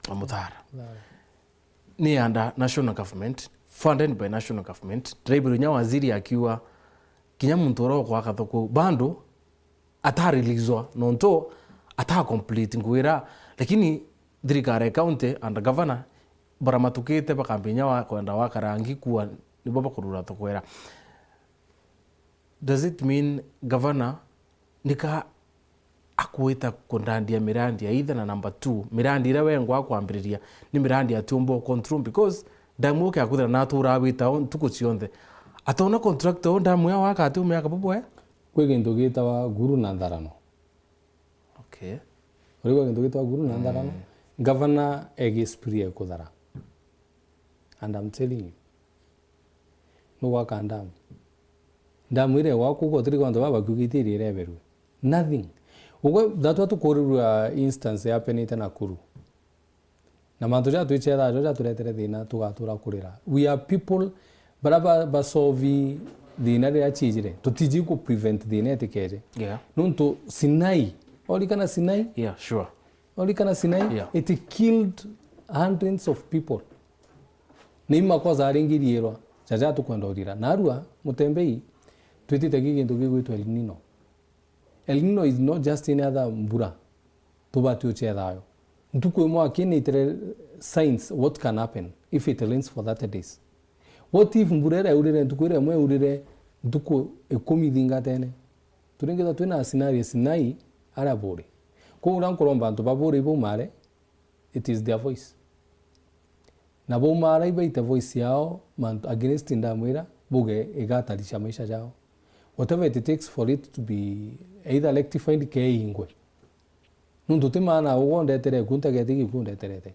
ya Muthara. Muthara. Ni under national government, funded by national government. Ndiraigua inya waziri akiuga kinya muntu uria ukwaka thoko bado atareleaswa nontu atacomplete ngugi iria, lakini thirikari ya county and governor baramatukite bakambia inya wa kwenda waka rangi kuwa nibo bakurura thoko iria. Does it mean governor nika akwita kundandia mirandi ya either, na number two, mirandi iria wengwa akwambiriria ni mirandi atiumba control? Because dam uke akwithira na atura awita o ntuku cionthe. Atona contractor o dam ya waka ati umiaka bubwe? Kwi gintu gitawa guru na ntharano. Okay. Urigwa gintu gitawa guru na ntharano? Mm. Governor egi spree ya kuthara. And I'm telling you. nugwaka ndamu. Ndamu iria igwakwa ugo tiri kwantu baba bakiuga itiria ireberwe. Nothing. Ugo thatwa tukurirua instance yapenite Nakuru. Na mantu jatwichethaa jo jaturetere thina, tugatura kurira. We are people bara ba, basolve thina riria ciijire. Tutiji ku prevent thina itikeje. Yeah. Nuntu Sinai, orikana Sinai? Yeah, sure. Orikana Sinai? Yeah. It killed hundreds of people. Ni makosa aringiriirwa, jaja tukwenda urira. Narua, Mutembei, twitite ki gintu gigwitwa El Nino. El Nino is not just any other mbura. Tubati uchethayo. Ntuku imwe akini itire signs what can happen if it rains for thirty days. What if mbura iria yaurire ntuku iria imwe yaurire ntuku ikumi ithingatene? Turingitha twina scenario Sinai aria buri. Kwou uria nkuromba antu ba buri baumare, it is their voice. Na baumara ibaite voice yao, mantu against ndamwira, buge igatarisha maisha jao. Whatever it takes for it to be either rectified ke ingwe. Nuntu ti maana ugo ndetere ku, ntegete gikuo ndeterete.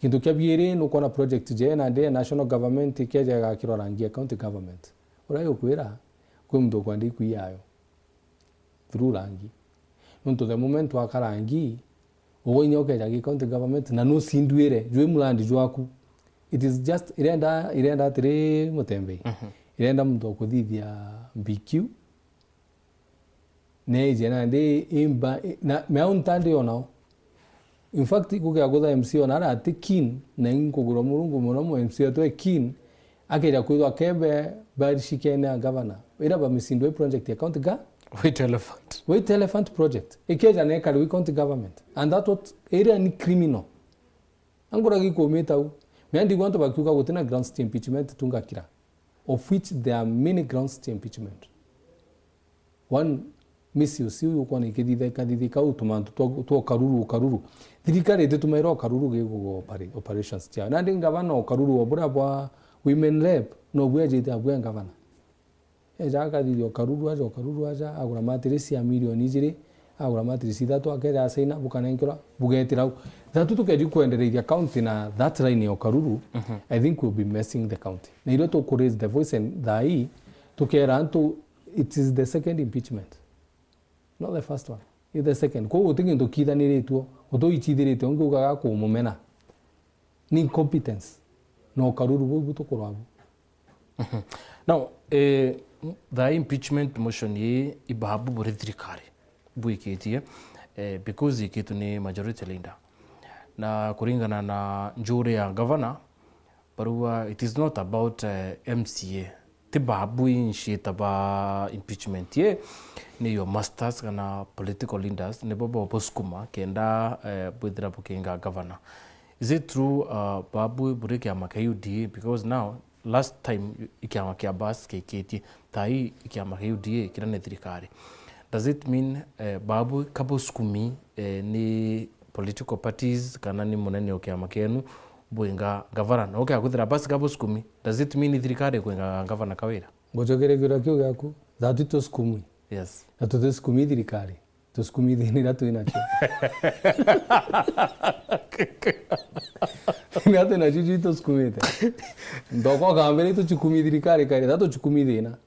Gintu kia biiri, nukwona project je nandi ya national government ikeja igakirwa rangi ya county government. Uria yukwira, kwi muntu ukwenda ikui yayo. Through rangi. Nuntu the moment waka rangi, ugo inya ukeja gi county government, na nucindwire, jwi murandi jwaku. It is just, irenda, irenda atiri Mutembei. Mhm. Irenda muntu wa kuthithia B Q. Neije nandi imba, na, meau ntandi onao. In fact, kugia kutha M C A ona ara ati keen, na inkugura Murungu muno mu M C A twe keen, akeja kwithwa kebe barishikene a governor. Ira bamisindwa i project ya county ga? White elephant. White elephant project. Ikeja na ikari wi county government. And that what area ni criminal. Angura gikumita u. Mea ndigwa antu bakiuga gutina grounds cia impeachment tungakira. Of which there are many grounds cia impeachment. One, misuse iu ukwona ikithithika thithika u tumantu twa, twa ukaruru, ukaruru. Thirikari ititumaira ukaruru giguga opera-, operations ciao. Nandi ngavana ukaruru wa buria bwa women rep, no bwejite abwe ngavana. Eja akathithia ukaruru aja, ukaruru aja, agura matirisi ya milioni ijiri, agura matirisi ithatu, akeja asaina, bukanenkerwa, bugetira u. Thatu tukeji kwendereithia county na that line ya ukaruru, mhm, I think we'll be messing the county. Na irio tuku raise the voice and thaa ii, tukera antu, it is the second impeachment. Not the first one. It's the second. Kwou guti gintu kiithaniritue, guti uichithiritue, ungi ugaga kumumena. Ni incompetence. Na ukaruru buu ibu tukurwa bu. Mhm. Now, eh, m-, the impeachment motion ii ibabu buri thirikari bwikitie, eh, because ikitwe ni majority leader. Na kuringana na njuri ya governor, barauga, it is not about, eh, M C A. Ti babu initiator ba impeachment ye, ni your masters kana political leaders, nibo bo busukuma kenda, eh, bwithira bukinga governor. Is it true, uh, babu buri kiama kia U D A? Because now, last time, i kiama kia Bas kikitie, tai i kiama kia U D A kiria ni thirikari. Does it mean, eh, babu kabusukumi, eh, ni political parties kana ni munene o kiama kienu bwinga gavana? Na ukia kwithira basi kabusukumi, does it mean thirikari kwinga gavana Kawira? Ngucokeria kiuria kiu giaku, thatu tusukumwi. Yes. Na tutisukumi thirikari. Tusukumithie nira twinacio. Nira twinacio cui tusukumite. Ndoko kambere tuchukumi thirikari kari, thatu tuchukumi thina.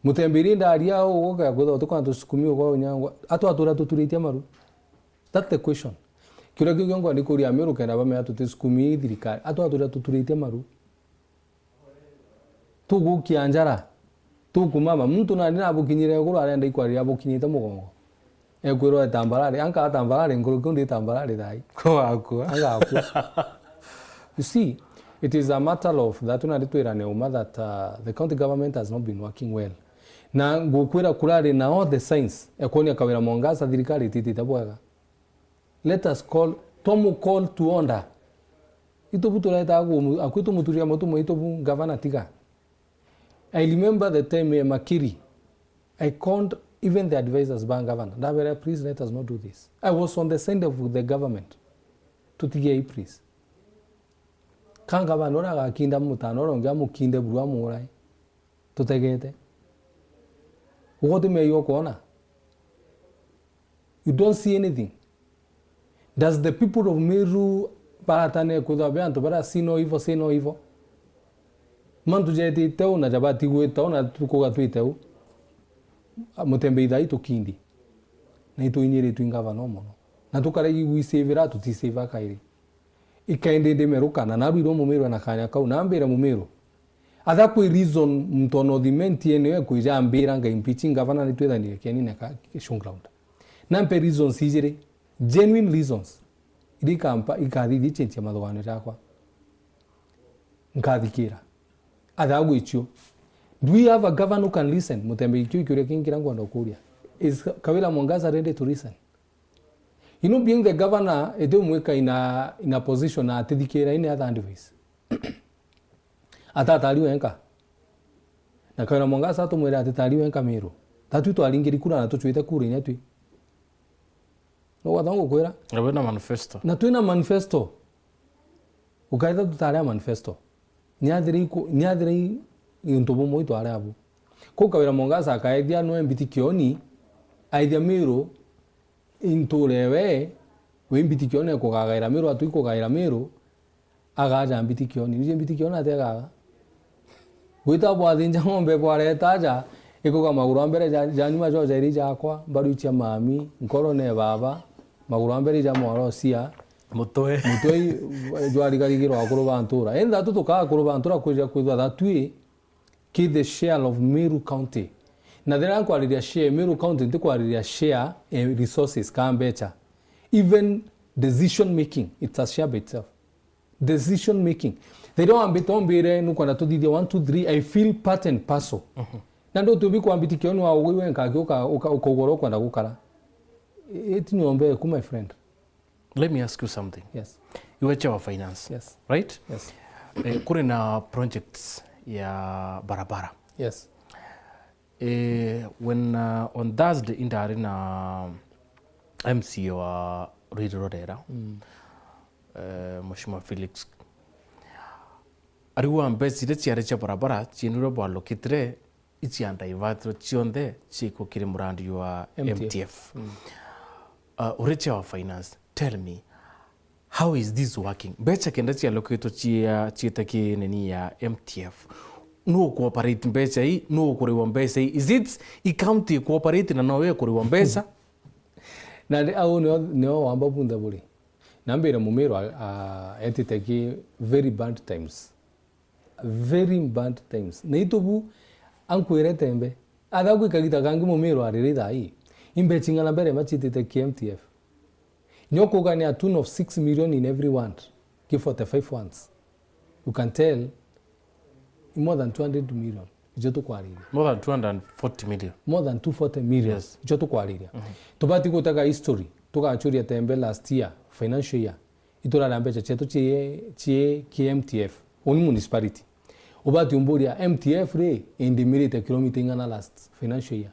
Mutemberi ndaria ugo kaya kwithwa tukona tuchukumi ugo unyangwa. Atu atura tuturitie maru. That's the question. Kiuria kiu kio nkwenda kuria Amiru kenda bamea tutisukumi thirikari. Atu atura tuturitie maru. Tugukia njara. Tukumama. Muntu nani nabukinyire iguru arenda ikwariria abukinyite mugongo. Ekwirwa etambarare. Anka atambarare, nkuruki undi itambarare thai. Ko wakua. Agakua. You see, it is a matter of that, nandi twirane uma that, uh, the county government has not been working well. Na ngukwira kurari na all the signs, ekwonia Kawira Mwangaza thirikari ititite bwega. Let us call, tumu call to order. Itubu tureta agu, akwi tumuturia mutu mwitu bu gavana tiga. I remember the time ya Makiri. I called even the advisors ba gavana. Ndabera, "Please let us not do this." I was on the side of the government. Tutigiei, please. Ka gavana uria agakinda mutano uria ungi amukinde buru amurai. Tutegete. Ugo ti mei ukwona. You don't see anything. Does the people of Meru baratane kwithwa be antu baria see no evil, say no evil? Mantu jetite u na jabati gwita u na tukuga twite u. Mutembei thai tukindi. Na itwinyiritwe i ngavana u mono. Na tukaregi gwisivira, tutisivira kairi. Ikaindi ndimeruka, na nabwirwe Mumiru ena kanya kau, na ambira Mumiru, atha kwi reason muntu o North Imenti ene ekwija ambira nga impeach ngavana nitwithanire kieni na ka-, showground. Na mpe reasons ijiri, genuine reasons, iria ikampa, ikathithia ichenchia mathuganio jakwa. Nkathikira. Atha gwichio. Do we have a governor who can listen? Mutembei, kiu kiuria kingi kiria ngwenda ukuria. Is Kawira Mwangaza ready to listen? You know, being the governor, iti umwika in a, in a position atithikira any other advice. Atatari wenka. Na Kawira Mwangaza atumwira atitari wenka Miru. Tatu twaringiri kura na tuchwite kura inya twi. No gwatha ngukwira? Na wina manifesto. Na twina manifesto. Ukaitha tutari a manifesto. Niathire iku-, niathire i-, i untu bumwe itwari abu. Kuu Kawira Mwangaza akaethia nwe mbiti kioni, aethia Miru, inture we, wi mbiti kioni ekugagaira Miru, atu ikugagaira Miru, agaja mbiti kioni. Nije mbiti kioni ati agaga? Gwita bwathinja ng'ombe bwareta aja, ikuga maguru a mbere ja, ja nyuma jo jairi jakwa, mbaru icia mami, nkoro ne baba, maguru a mbere ija mwaro cia, Mutwe. Mutwe i-, jwarigarigirwa akuru ba ntura. Indi atu tukaa akuru ba ntura kwija kwithwa that twi ki the share of Meru County. Na thiria nkwariria share Meru County, ntikwariria share, eh, resources ka mbecha. Even decision making, it's a share by itself. Decision making. Thiria wambite umbire nukwenda tuthithia one, two, three, I feel part and parcel. Mhm. Na ndu tubi kwambiti kioni wa ugwi wenka aki uka-, uka-, ukaugwa uria ukwenda gukara. Iti nyomba eku, my friend. Let me ask you something. Yes. You are chair of finance, Yes. right? Yes. Eh, kuri na projects ya barabara. Yes. Eh, when, uh, on Thursday indari na M C A wa Rwiri Rurera, Mm. eh, Mheshimiwa Felix, ariuga mbeca iria ciari cia barabara cienirwe bwalokitire icia divertwo cionthe ciikwo kiri murandi jwa M T F. M T F. Mm. Uh, uri chair wa finance, tell me, how is this working? Mbeca kenda cialokitwo cia, ciita ki nini ya M T F. Nu ukuoperate mbeca ii, nu ukuriwa mbeca ii? Is it i county ikuoperate na nowe ikuriwa mbeca? Na ndi-, au nio, nio wamba bunthe buri. Na mbire Mumiru a, a, etite ki very bad times. Very bad times. Na itu bu, ankwire tembe. Atha gwika gita kangi Mumiru ariri thaa ii. Imbechi ng'ana mbere machitite ki M T F. Nyo kuga ni a tune of six million in every ward. Ki forty-five wards. You can tell, more than two hundred million. Ijo tukwariria. More than two hundred forty million. More than two forty million. Yes. Ijo tukwariria. Mhm. Tubati gutega history. Tugachuria tembe last year, financial year. Iturara mbeca cietu cie, cie ki M T F. Uni municipality. Ubati umburia M T F ri, indimirite kilomita ing'ana last financial year?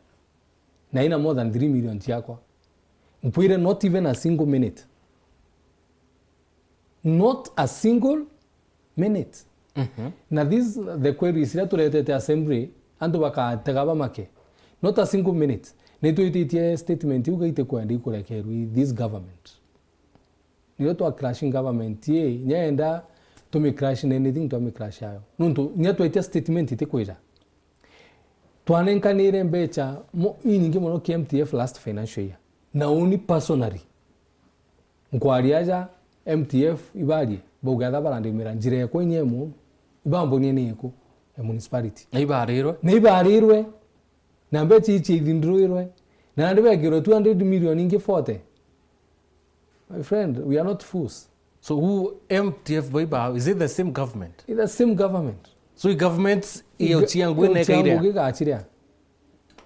Na ina more than three million ciakwa. Mpwire not even a single minute. Not a single minute. Mhm. Na this, the queries iria turetete assembly, antu bakatega bamake. Not a single minute. Nitwititie statement iu gaite kwenda ikurekerwa i this government. Nirio twa crash government ii, nyenda tumi crash na anything, twa mi crash ayo. Nuntu nya twaitia statement itikwija. Twanenkanire mbeca mo-, inyingi mono ki M T F last financial year. Na uni personally, nkwaria aja M T F ibarie, bauga etha barandimira njira ekwa inya imwe, ibambonie ni iku ya municipality. Na ibarirwe? Na ibarirwe. Na mbeca ici ithindurwirwe. Na nandi bekirwe two hundred million ingi forty. My friend, we are not fools. So who M T F baiba, is it the same government? It's the same government. So i government iyo Iga-, chiangu iyo neka chiangu iria? Gigachiria.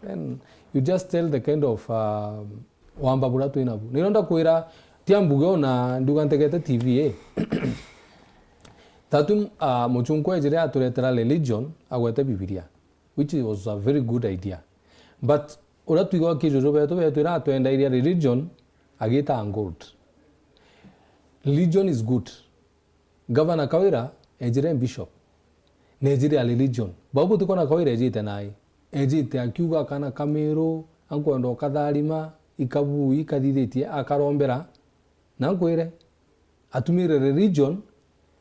Then you just tell the kind of, um, wamba bura twina bu. Nironda kwira, tia mbuge ona nduga ntegete T V, eh. Tatu, uh, muchunku ejire aturetera religion, agwete Bibilia, which was a very good idea. But uria twigaga kijuju betu betwira atwendairia religion agita gold. Religion is good. Governor Kawira ejire bishop. Nejire a religion. Bau butikona Kawira ejite nai. Ejite akiuga kana Kamiru, ankwenda ukatharima, ikabu, ikathithitie, akarombera. Na nkwire, atumire religion,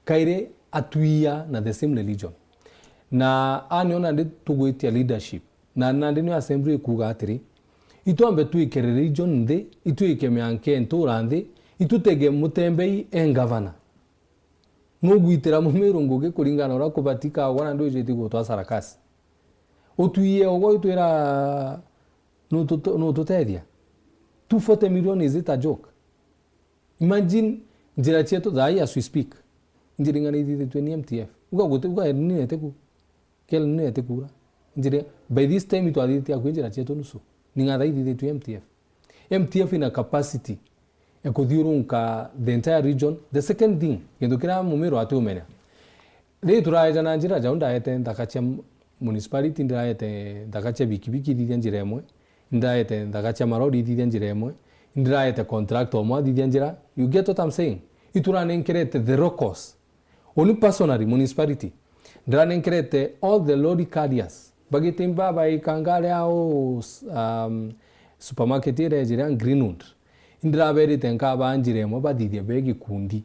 kairi atwia na the same religion. Na aniona ndi tugwitia leadership. Na nandi nio assembly ikuuga atiri, itwambe twike religion nthi, itwike mianka ntura nthi, itutege Mutembei e ngavana. Nugwitira Mumiru ngugi kuringana na uria kubati kaagwa na ndwijitie gutwa sarakasi. Utwiye ugwe itwira nututu-, nututethia? Two forty million, is it a joke? Imagine njira cietu thaa hii as we speak, njira ing'ana ithithitue ni M T F. Uga guti, uga ninete ku. Kele ninete kuura. Njira, by this time itwathithitie akui njira cietu nusu. Ning'ana thaa ithithitue M T F. M T F ina capacity ya kuthiurunka the entire region. The second thing, gintu kiria Mumiru atiumenya. Riu turaeja na njira jau, ndaete nthaka cia municipality, ndiraete nthaka cia bikibiki ithithia njira imwe, ndiraete nthaka cia marori ithithia njira imwe, ndiraete contractor umwe athithia njira. You get what I'm saying? Ituranenkerete the locals. Uni personally, municipality, ndiranenkerete all the lorry carriers. Bagite mba baikanga aria au, um, supermarket iria ejire ya Greenwood. Indiraberite nkabaa njira imwe bathithia be gikundi.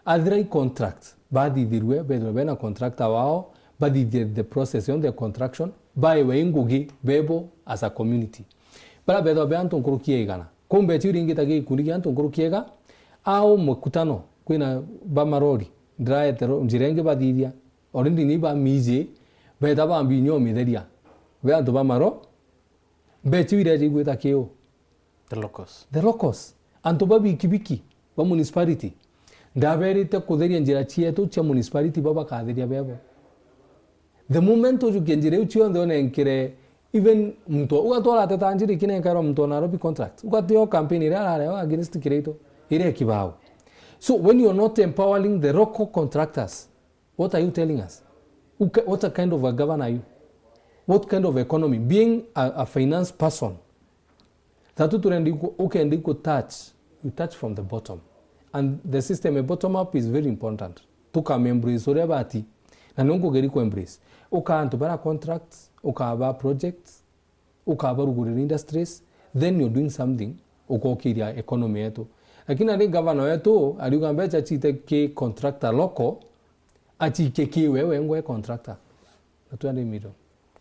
Athira i contract, bathithirue, bethirwe bena contractor wao, bathithie the process yonthe ya construction, baewe i ngugi bebo as a community. Baria bethirwa be antu nkuruki ya igana. Kumbe chiu ringi ta gikundi kia antu nkuruki ya iga, au mukutano, kwina ba marori, ndiraete ro-, njira ingi bathithia, already ni ba miji, beta bambi nyo mitheria. Be antu ba maro, mbechi iria jigwita kiu. The locals. The locals. Antu ba bikibiki, ba municipality. Ndaberite kutheria njira cietu cia municipality, ba bakatheria bebo. The moment ujukia njira iu cionthe onenkire, even muntu, uga twarateta njira ikinenkairwa muntu wa Nairobi contract. Uga tio campaign iria arareo against Kiraitu, iria kibao. So when you are not empowering the local contractors, what are you telling us? Uka-, what a kind of a governor are you? What kind of economy? Being a, a finance person, thatu turendi ku-, ukendi ku touch, you touch from the bottom. And the system ya bottom up is very important. Tukam embrace uria bati, na nio nkugeri ku embrace. Uka antu bara contracts, ukaba projects, ukabarugurira industries, then you're doing something, ukokiria economy yetu. Lakini ari governor wetu ariuga mbecha chite ki contractor local, achikie ki wewe ngwe contractor. Na twenty million.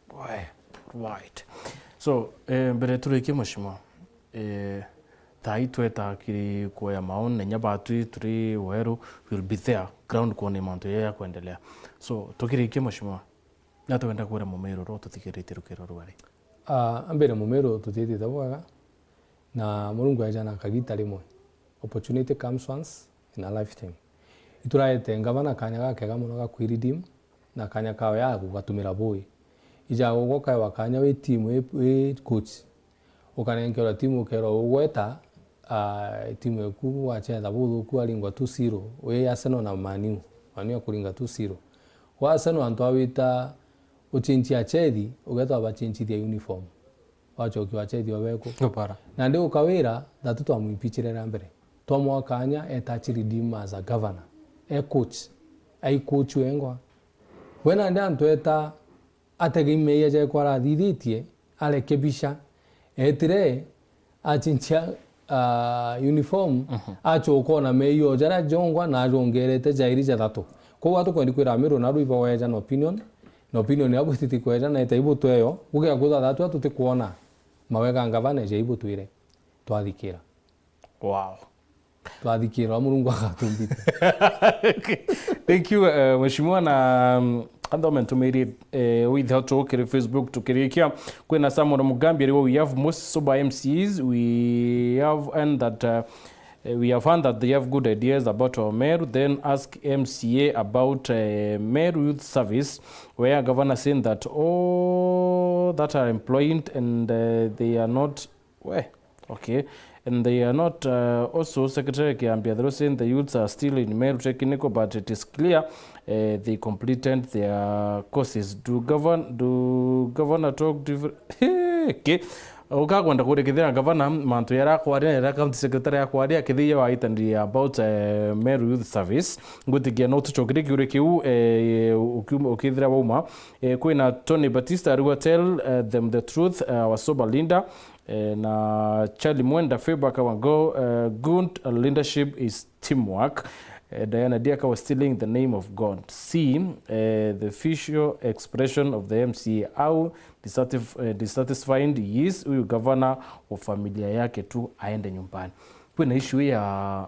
Right, right. So, eh, mbere turikie, mheshimiwa, eh, thaa ii tweta kiri kuoya maoni, na inya batwi turi weru, will be there ground kuona mantu yaya kwendelea. So, tukirikia, mheshimiwa, na twenda kwira Mumiru ro tuthikiritie rukiro rwari. Ah, ambere Mumiru tutitite bwega, na Murungu aejana kagita rimwe. Opportunity comes once in a lifetime. Ituraete ngavana kanya gakega mono ga kwiredeem, na kanya kawe ya gugatumira bui. Ija ugwo kaewa kanya wi timu, wi, wi coach. Ukanenkerwa timu, ukerwa ugweta, ah, timu eku wachetha buthuku, aringwa two zero. Wi Arsenal na Man U. Man U akuringa two zero. Gwa Arsenal antu awita uchenchia achethi, ugetwa abachenchithia uniform. Wachoki wachethi obeku. Opara. Nandi ukawira, thatu twamwimpichire ria mbere. Twamwa kanya eta achiredeem as a governor. E coach. Ai coach wengwa. We nandi antu eta atege imeia jaekwa arathithitie, arekebisha. Etire, achinchia, ah, uniform, mhm, achoka ona meio jaria jongwa na ajongerete jairi jathatu. Kwou atukwendi kwira Amiru naru ibaweja na opinion, na opinion yabo ititi kweja na ita ibutweyo, gugia kwithwa thatu tutikuona mawega ngavana ja ibutwire. Twathikira. Wow. Twathikirwa, Murungu agatumbite. Okay. Thank you, eh, mheshimiwa, na, mm, anthe amentumirie, eh, with how to kiri Facebook tukirikia. Kwina Samuel Mugambi ariwo, "We have most sober M C Es, we have and that, uh, eh, we have found that they have good ideas about our Meru, then ask M C A about, eh, Meru Youth Service, where governor saying that all that are employed and, eh, they are not." We, okay. And they are not, uh, also Secretary Kiambi Athero saying the youths are still in Meru Technical, but it is clear, uh, they completed their courses. Do govern-, do governor talk different? Okay. Ukakwenda kurikithira governor mantu yara akwaria, yara county secretary akwaria, kithia waitaniria about, uh, Meru Youth Service. Ngwitikia no tucokerie kiuria kiu, eh, ukiuma, ukithira wauma. Eh, kwina Tony Batista ariwa, "Tell, uh, them the truth, uh, our sober leader." Eh, na Charlie Mwenda Feba Kawango, eh, "Good leadership is teamwork." Eh, Diana Diaka was stealing the name of God. See, eh, the facial expression of the M C A. How dissatisf-, eh, dissatisfied he is, huyu gavana wa familia yake tu aende nyumbani. Kwina issue ya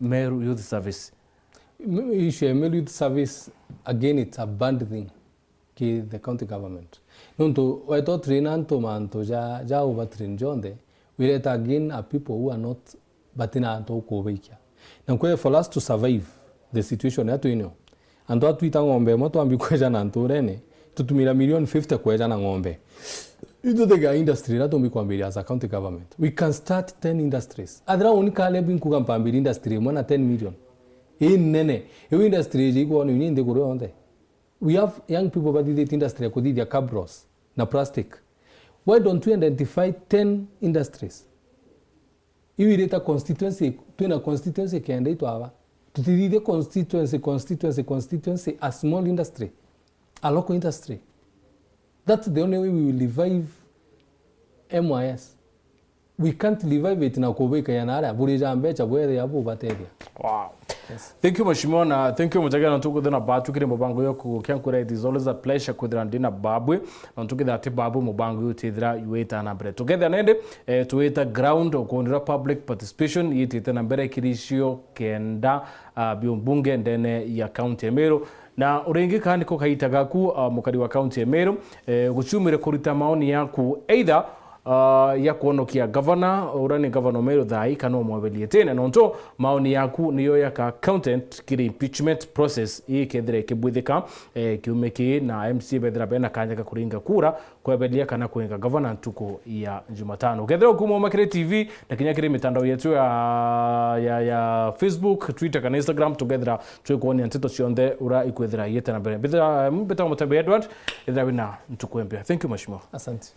Meru Youth Service. M-, issue ya Meru Youth Service, again, it's a bad thing ki the county government. Nontu weta train antu mantu ja, ja over train jonthe, we let again a people who are not, batina antu ukubaikia. Na nkwe for us to survive the situation ya twinio, antu atwita ng'ombe imwe twambi kweja na nturene, tutumira milioni fifty kweja na ng'ombe. Itu the industry na tumbi kwambiria as a county government. We can start ten industries. Athira uni kale binkuga mpambiri industry imwe na ten million. Ii nene. Iu industry iji ikwona inya nthiguru yonthe. We have young people bathithitie industry ya kuthithia cabros na plastic. Why don't we identify ten industries? Iu irita constituency, twina constituency kenda itwaba. Tutithithie constituency, constituency, constituency, a small industry, a local industry. That's the only way we will revive M Y S. We can't revive it na kubika ya nara, burija mbecha bwere ya bubatethia. Wow. Yes. Thank you, Mheshimiwa, na thank you, Mujagia, na tukuthina batu kiri mubango yo ku-, kia nkura, it is always a pleasure kwithira ndina babwe, na tukitha ati babwe mubango yo tithira yuita na mbere. Tukethia nende, eh, tuita ground, ukwonera public participation, yitite na mbere kiri icio kenda, ah, bio mbunge ndene ya county ya Meru. Na uringi ka niko kaita gaku, ah, mukari wa county ya Meru, eh, guciumire kuruta maoni yaku, either ah, ya kwonokia gavana, uria ni gavana Meru thaai, kana umweberie tene, nontu maoni yaku niyo yaka counter kiri impeachment process ii kethira ikibwithika, eh, kiumia kii, na M C A bethira bena kanya ga kuringa kura kweberia kana kuinga gavana ntuku ya Jumatano. Ukethira ukuma uma kiri T V na kinya kiri mitandao yetu ya, ya, ya Facebook, Twitter kana Instagram, tukethira twikwonia nteto cionthe uria ikwithira iete na mbere. Mbita, mbita Mutembe Edward, ethira wina ntuku mpya. Thank you, Mheshimiwa. Asante.